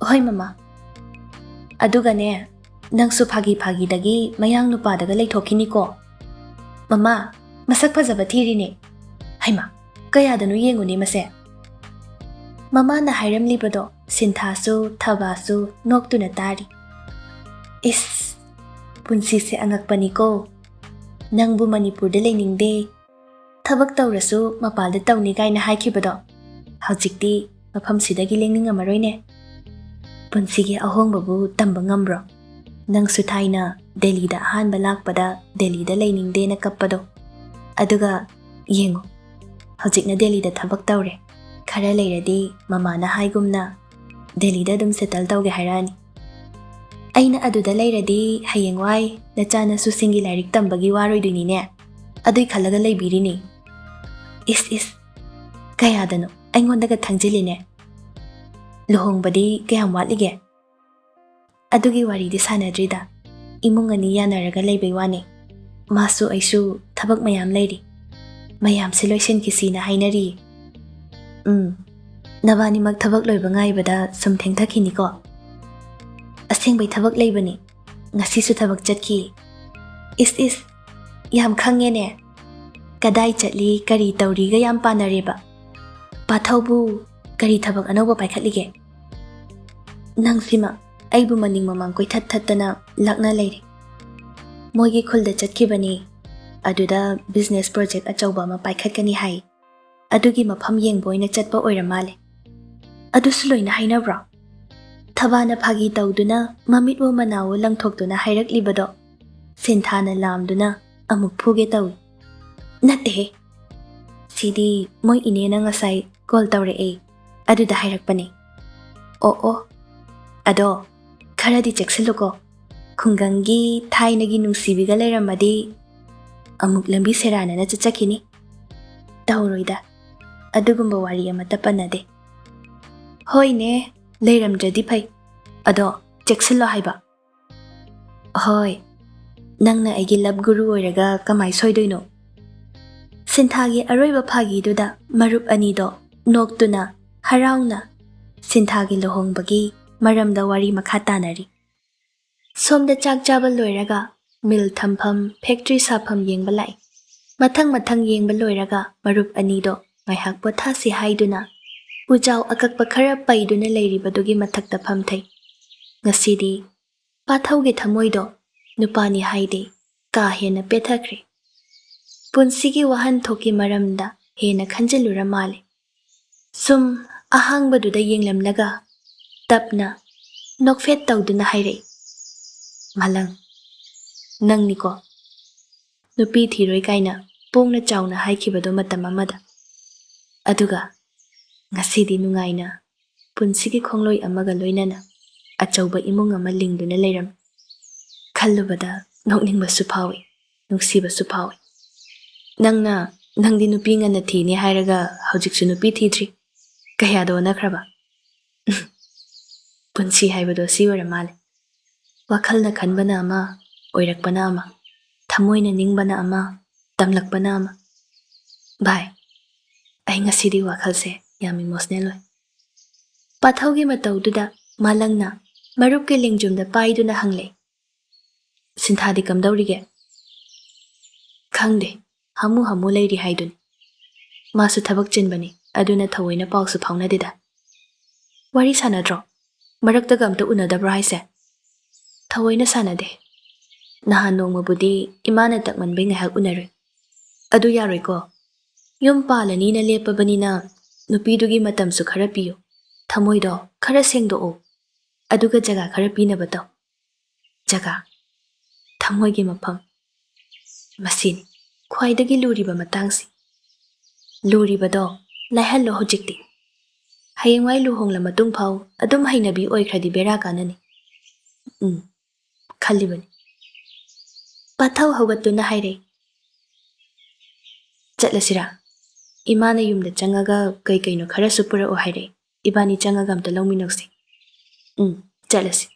"ꯍꯣꯏ ꯃꯃꯥ꯫ ꯑꯗꯨꯒꯅꯦ, ꯅꯪꯁꯨ ꯐꯥꯒꯤ ꯐꯥꯒꯤꯗꯒꯤ ꯃꯌꯥꯡ ꯅꯨꯄꯥꯗꯒ ꯂꯩꯊꯣꯛꯈꯤꯅꯤꯀꯣ꯫" "ꯃꯃꯥ, ꯃꯁꯛ ꯐꯖꯕ ꯊꯤꯔꯤꯅꯦ꯫" "ꯍꯩꯃꯥ, ꯀꯌꯥꯗꯅꯣ ꯌꯦꯡꯉꯨꯅꯦ ꯃꯁꯦ꯫" ꯃꯃꯥꯅ ꯍꯥꯏꯔꯝꯂꯤꯕꯗꯣ ꯁꯤꯟꯊꯥꯁꯨ ꯊꯕꯥꯁꯨ ꯅꯣꯛꯇꯨꯅ ꯇꯥꯔꯤ꯫ ꯏꯁ, ꯄꯨꯟꯁꯤꯁꯦ ꯑꯉꯛꯄꯅꯤꯀꯣ꯫ ꯅꯪꯕꯨ ꯃꯅꯤꯄꯨꯔꯗ ꯂꯩꯅꯤꯡꯗꯦ, ꯊꯕꯛ ꯇꯧꯔꯁꯨ ꯃꯄꯥꯜꯗ ꯇꯧꯅꯤ ꯀꯥꯏꯅ ꯍꯥꯏꯈꯤꯕꯗꯣ ꯍꯧꯖꯤꯛꯇꯤ ꯃꯐꯝꯁꯤꯗꯒꯤ ꯂꯦꯡꯅꯤꯡꯉꯝꯃꯔꯣꯏꯅꯦ꯫ ꯄꯨꯟꯁꯤꯒꯤ ꯑꯍꯣꯡꯕꯕꯨ ꯇꯝꯕ ꯉꯝꯕ꯭ꯔꯣ? ꯅꯪꯁꯨ ꯊꯥꯏꯅ ꯗꯦꯜꯂꯤꯗ ꯑꯍꯥꯟꯕ ꯂꯥꯛꯄꯗ ꯗꯦꯜꯂꯤꯗ ꯂꯩꯅꯤꯡꯗꯦꯅ ꯀꯞꯄꯗꯣ꯫ ꯑꯗꯨꯒ ꯌꯦꯡꯉꯣ, ꯍꯧꯖꯤꯛꯅ ꯗꯦꯜꯂꯤꯗ ꯊꯕꯛ ꯇꯧꯔꯦ꯫ ꯈꯔ ꯂꯩꯔꯗꯤ ꯃꯃꯥꯅ ꯍꯥꯏꯒꯨꯝꯅ ꯗꯦꯜꯂꯤꯗ ꯑꯗꯨꯝ ꯁꯦꯇꯜ ꯇꯧꯒꯦ ꯍꯥꯏꯔꯛꯑꯅꯤ꯫ ꯑꯩꯅ ꯑꯗꯨꯗ ꯂꯩꯔꯗꯤ ꯍꯌꯦꯡꯋꯥꯏ ꯅꯆꯥꯅꯁꯨꯁꯤꯡꯒꯤ ꯂꯥꯏꯔꯤꯛ ꯇꯝꯕꯒꯤ ꯋꯥꯔꯣꯏꯗꯣꯏꯅꯤꯅꯦ꯫ ꯑꯗꯨꯏ ꯈꯜꯂꯒ ꯂꯩꯕꯤꯔꯤꯅꯤ꯫ ꯏꯁ ꯏꯁ, ꯀꯌꯥꯗꯅꯣ ꯑꯩꯉꯣꯟꯗꯒ ꯊꯪꯖꯤꯜꯂꯤꯅꯦ꯫ ꯂꯨꯍꯣꯡꯕꯗꯤ ꯀꯌꯥꯝ ꯋꯥꯠꯂꯤꯒꯦ? ꯑꯗꯨꯒꯤ ꯋꯥꯔꯤꯗꯤ ꯁꯥꯟꯅꯗ꯭ꯔꯤꯗ꯫ ꯏꯃꯨꯡ ꯑꯅꯤ ꯌꯥꯅꯔꯒ ꯂꯩꯕꯩ ꯋꯥꯅꯤ꯫ ꯃꯥꯁꯨ ꯑꯩꯁꯨ ꯊꯕꯛ ꯃꯌꯥꯝ ꯂꯩꯔꯤ꯫ ꯃꯌꯥꯝꯁꯦ ꯂꯣꯏꯁꯤꯟꯈꯤꯁꯤꯅ ꯍꯥꯏꯅꯔꯤꯌꯦ꯫ ꯎꯝ, ꯅꯕꯥꯅꯤꯃꯛ ꯊꯕꯛ ꯂꯣꯏꯕ ꯉꯥꯏꯕꯗ ꯁꯨꯝ ꯊꯦꯡꯊꯈꯤꯅꯤꯀꯣ꯫ ꯑꯁꯦꯡꯕꯩ ꯊꯕꯛ ꯂꯩꯕꯅꯤ꯫ ꯉꯁꯤꯁꯨ ꯊꯕꯛ ꯆꯠꯈꯤ꯫ ꯏꯁ ꯏꯁ, ꯌꯥꯝ ꯈꯪꯉꯦꯅꯦ꯫ ꯀꯗꯥꯏ ꯆꯠꯂꯤ, ꯀꯔꯤ ꯇꯧꯔꯤꯒ ꯌꯥꯝ ꯄꯥꯅꯔꯦꯕ꯫ ꯄꯥꯊꯧꯕꯨ ꯀꯔꯤ ꯊꯕꯛ ꯑꯅꯧꯕ ꯄꯥꯏꯈꯠꯂꯤꯒꯦ? ꯅꯪꯁꯤꯃ ꯑꯩꯕꯨ ꯃꯅꯤꯡ ꯃꯃꯥꯡ ꯀꯣꯏꯊꯠ ꯊꯠꯇꯅ ꯂꯥꯛꯅ ꯂꯩꯔꯦ꯫ ꯃꯣꯏꯒꯤ ꯈꯨꯜꯗ ꯆꯠꯈꯤꯕꯅꯤ꯫ ꯑꯗꯨꯗ business project ꯑꯆꯧꯕ ꯑꯃ ꯄꯥꯏꯈꯠꯀꯅꯤ ꯍꯥꯏ꯫ ꯑꯗꯨꯒꯤ ꯃꯐꯝ ꯌꯦꯡꯕ ꯑꯣꯏꯅ ꯆꯠꯄ ꯑꯣꯏꯔ ꯃꯥꯜꯂꯦ꯫ ꯑꯗꯨꯁꯨ ꯂꯣꯏꯅ ꯍꯥꯏꯅꯕ꯭ꯔꯣ? ꯊꯕꯥꯅ ꯐꯥꯒꯤ ꯇꯧꯗꯨꯅ ꯃꯃꯤꯠꯋꯣ ꯃꯅꯥꯋꯣ ꯂꯪꯊꯣꯛꯇꯨꯅ ꯍꯥꯏꯔꯛꯂꯤꯕꯗꯣ ꯁꯤꯟꯊꯥꯅ ꯂꯥꯝꯗꯨꯅ ꯑꯃꯨꯛ ꯐꯨꯒꯦ ꯇꯧꯏ꯫ ꯅꯠꯇꯦꯍꯦ, ꯁꯤꯗꯤ ꯃꯣꯏ ꯏꯅꯦꯅ ꯉꯁꯥꯏ call ꯇꯧꯔꯛꯑꯦ, ꯑꯗꯨꯗ ꯍꯥꯏꯔꯛꯄꯅꯦ꯫ ꯑꯣ ꯑꯣ, ꯑꯗꯣ ꯈꯔꯗꯤ ꯆꯦꯛꯁꯤꯜꯂꯨꯀꯣ꯫ ꯈꯨꯡꯒꯪꯒꯤ ꯊꯥꯏꯅꯒꯤ ꯅꯨꯡꯁꯤꯕꯤꯒ ꯂꯩꯔꯝꯃꯗꯤ ꯑꯃꯨꯛ ꯂꯝꯕꯤ ꯁꯦꯔꯥꯟꯅꯅ ꯆꯠꯆꯈꯤꯅꯤ꯫ ꯇꯧꯔꯣꯏꯗ, ꯑꯗꯨꯒꯨꯝꯕ ꯋꯥꯔꯤ ꯑꯃꯠꯇ ꯄꯟꯅꯗꯦ꯫ ꯍꯣꯏꯅꯦ, ꯂꯩꯔꯝꯗ꯭ꯔꯗꯤ ꯐꯩ꯫ ꯑꯗꯣ ꯆꯦꯛꯁꯤꯜꯂꯣ ꯍꯥꯏꯕ꯫ ꯍꯣꯏ, ꯅꯪꯅ ꯑꯩꯒꯤ love ꯒꯨꯔꯨ ꯑꯣꯏꯔꯒ ꯀꯃꯥꯏ ꯁꯣꯏꯗꯣꯏꯅꯣ? ꯁꯤꯟꯊꯥꯒꯤ ꯑꯔꯣꯏꯕ ꯐꯥꯒꯤꯗꯨꯗ ꯃꯔꯨꯞ ꯑꯅꯤꯗꯣ ꯅꯣꯛꯇꯨꯅ ꯍꯔꯥꯎꯅ ꯁꯤꯟꯊꯥꯒꯤ ꯂꯨꯍꯣꯡꯕꯒꯤ ꯃꯔꯝꯗ ꯋꯥꯔꯤ ꯃꯈꯥ ꯇꯥꯅꯔꯤ꯫ ꯁꯣꯝꯗ ꯆꯥꯛ ꯆꯥꯕ ꯂꯣꯏꯔꯒ ꯃꯤꯜ ꯊꯝꯐꯝ, factory ꯁꯥꯐꯝ ꯌꯦꯡꯕ ꯂꯥꯛꯏ꯫ ꯃꯊꯪ ꯃꯊꯪ ꯌꯦꯡꯕ ꯂꯣꯏꯔꯒ ꯃꯔꯨꯞ ꯑꯅꯤꯗꯣ ꯉꯥꯏꯍꯥꯛ ꯄꯣꯊꯥꯁꯤ ꯍꯥꯏꯗꯨꯅ ꯎꯖꯥꯎ ꯑꯀꯛꯄ ꯈꯔ ꯄꯩꯗꯨꯅ ꯂꯩꯔꯤꯕꯗꯨꯒꯤ ꯃꯊꯛꯇ ꯐꯝꯊꯩ꯫ ꯉꯁꯤꯗꯤ ꯄꯥꯊꯧꯒꯤ ꯊꯃꯣꯏꯗꯣ ꯅꯨꯄꯥꯅꯤ ꯍꯥꯏꯗꯦ, ꯀꯥ ꯍꯦꯟꯅ ꯄꯦꯊꯈ꯭ꯔꯦ꯫ ꯄꯨꯟꯁꯤꯒꯤ ꯋꯥꯍꯟꯊꯣꯛꯀꯤ ꯃꯔꯝꯗ ꯍꯦꯟꯅ ꯈꯟꯖꯤꯜꯂꯨꯔ ꯃꯥꯜꯂꯦ꯫ ꯁꯨꯝ ꯑꯍꯥꯡꯕꯗꯨꯗ ꯌꯦꯡꯂꯝꯂꯒ ꯇꯞꯅ ꯅꯣꯛꯐꯦꯠ ꯇꯧꯗꯨꯅ ꯍꯥꯏꯔꯛꯏ, "ꯃꯥꯂꯪ, ꯅꯪꯅꯤꯀꯣ ꯅꯨꯄꯤ ꯊꯤꯔꯣꯏ ꯀꯥꯏꯅ ꯄꯣꯡꯅ ꯆꯥꯎꯅ ꯍꯥꯏꯈꯤꯕꯗꯣ ꯃꯇꯝ ꯑꯃꯗ꯫ ꯑꯗꯨꯒ ꯉꯁꯤꯗꯤ ꯅꯨꯡꯉꯥꯏꯅ ꯄꯨꯟꯁꯤꯒꯤ ꯈꯣꯡꯂꯣꯏ ꯑꯃꯒ ꯂꯣꯏꯅꯅ ꯑꯆꯧꯕ ꯏꯃꯨꯡ ꯑꯃ ꯂꯤꯡꯗꯨꯅ ꯂꯩꯔꯝꯃꯤ꯫ ꯈꯜꯂꯨꯕꯗ ꯅꯣꯛꯅꯤꯡꯕꯁꯨ ꯐꯥꯎꯏ, ꯅꯨꯡꯁꯤꯕꯁꯨ ꯐꯥꯎꯏ꯫ ꯅꯪꯅ, ꯅꯪꯗꯤ ꯅꯨꯄꯤ ꯉꯟꯅ ꯊꯤꯅꯤ ꯍꯥꯏꯔꯒ ꯍꯧꯖꯤꯛꯁꯨ ꯅꯨꯄꯤ ꯊꯤꯗ꯭ꯔꯤ꯫ ꯀꯌꯥꯗ ꯑꯣꯟꯅꯈ꯭ꯔꯕ?" ꯄꯨꯟꯁꯤ ꯍꯥꯏꯕꯗꯣ ꯁꯤ ꯑꯣꯏꯔ ꯃꯥꯜꯂꯦ꯫ ꯋꯥꯈꯜꯅ ꯈꯟꯕꯅ ꯑꯃ, ꯑꯣꯏꯔꯛꯄꯅ ꯑꯃ, ꯊꯃꯣꯏꯅ ꯅꯤꯡꯕꯅ ꯑꯃ, ꯇꯝꯂꯛꯄꯅ ꯑꯃ꯫ ꯚꯥꯏ, ꯑꯩ ꯉꯁꯤꯗꯤ ꯋꯥꯈꯜꯁꯦ ꯌꯥꯝ ꯏꯃꯣꯁꯅꯦꯜ ꯑꯣꯏ꯫ ꯄꯥꯊꯧꯒꯤ ꯃꯇꯧꯗꯨꯗ ꯃꯥꯂꯪꯅ ꯃꯔꯨꯞꯀꯤ ꯂꯦꯡꯖꯨꯝꯗ ꯄꯥꯏꯗꯨꯅ ꯍꯪꯂꯦ, "ꯁꯤꯟꯊꯥꯗꯤ ꯀꯝꯗꯧꯔꯤꯒꯦ?" "ꯈꯪꯗꯦ, ꯍꯥꯃꯨ ꯍꯥꯃꯨ ꯂꯩꯔꯤ ꯍꯥꯏꯗꯨꯅꯤ꯫ ꯃꯥꯁꯨ ꯊꯕꯛ ꯆꯤꯟꯕꯅꯤ, ꯑꯗꯨꯅ ꯊꯑꯣꯏꯅ ꯄꯥꯎꯁꯨ ꯐꯥꯎꯅꯗꯦꯗ꯫ ꯋꯥꯔꯤ ꯁꯥꯟꯅꯗ꯭ꯔꯣ? ꯃꯔꯛꯇꯒ ꯑꯝꯇ ꯎꯅꯗꯕ꯭ꯔꯣ ꯍꯥꯏꯁꯦ?" "ꯊꯑꯣꯏꯅ ꯁꯥꯟꯅꯗꯦ꯫ ꯅꯍꯥꯟ ꯅꯣꯡꯃꯕꯨꯗꯤ ꯏꯃꯥꯅ ꯇꯛꯃꯟꯕꯩ ꯉꯥꯏꯍꯥꯛ ꯎꯅꯔꯨꯏ꯫ ꯑꯗꯨ ꯌꯥꯔꯣꯏꯀꯣ꯫ ꯌꯨꯝ ꯄꯥꯜꯂꯅꯤꯅ ꯂꯦꯞꯄꯕꯅꯤꯅ ꯅꯨꯄꯤꯗꯨꯒꯤ ꯃꯇꯝꯁꯨ ꯈꯔ ꯄꯤꯌꯨ꯫ ꯊꯃꯣꯏꯗꯣ ꯈꯔ ꯁꯦꯡꯗꯣꯛꯎ꯫ ꯑꯗꯨꯒ ꯖꯒꯥ ꯈꯔ ꯄꯤꯅꯕ ꯇꯧ꯫" ꯖꯒꯥ, ꯊꯃꯣꯏꯒꯤ ꯃꯐꯝ꯫ ꯃꯁꯤꯅꯤ ꯈ꯭ꯋꯥꯏꯗꯒꯤ ꯂꯨꯔꯤꯕ ꯃꯇꯥꯡꯁꯤ꯫ ꯂꯨꯔꯤꯕꯗꯣ ꯂꯥꯏꯍꯜꯂꯣ ꯍꯧꯖꯤꯛꯇꯤ꯫ ꯍꯌꯦꯡꯋꯥꯏ ꯂꯨꯍꯣꯡꯂ ꯃꯇꯨꯡ ꯐꯥꯎ ꯑꯗꯨꯝ ꯍꯩꯅꯕꯤ ꯑꯣꯏꯈ꯭ꯔꯗꯤ ꯕꯦꯔꯥ ꯀꯥꯟꯅꯅꯤ꯫ ꯎꯝ, ꯈꯜꯂꯤꯕꯅꯤ꯫ ꯄꯥꯊꯧ ꯍꯧꯒꯠꯇꯨꯅ ꯍꯥꯏꯔꯦ, "ꯆꯠꯂꯁꯤꯔꯥ? ꯏꯃꯥꯅ ꯌꯨꯝꯗ ꯆꯪꯉꯒ ꯀꯩ ꯀꯩꯅꯣ ꯈꯔꯁꯨ ꯄꯨꯔꯛꯑꯣ ꯍꯥꯏꯔꯛꯑꯦ꯫ ꯏꯕꯥꯅꯤ ꯆꯪꯉꯒ ꯑꯝꯇ ꯂꯧꯃꯤꯟꯅꯧꯁꯤ꯫" "ꯎꯝ, ꯆꯠꯂꯁꯤ꯫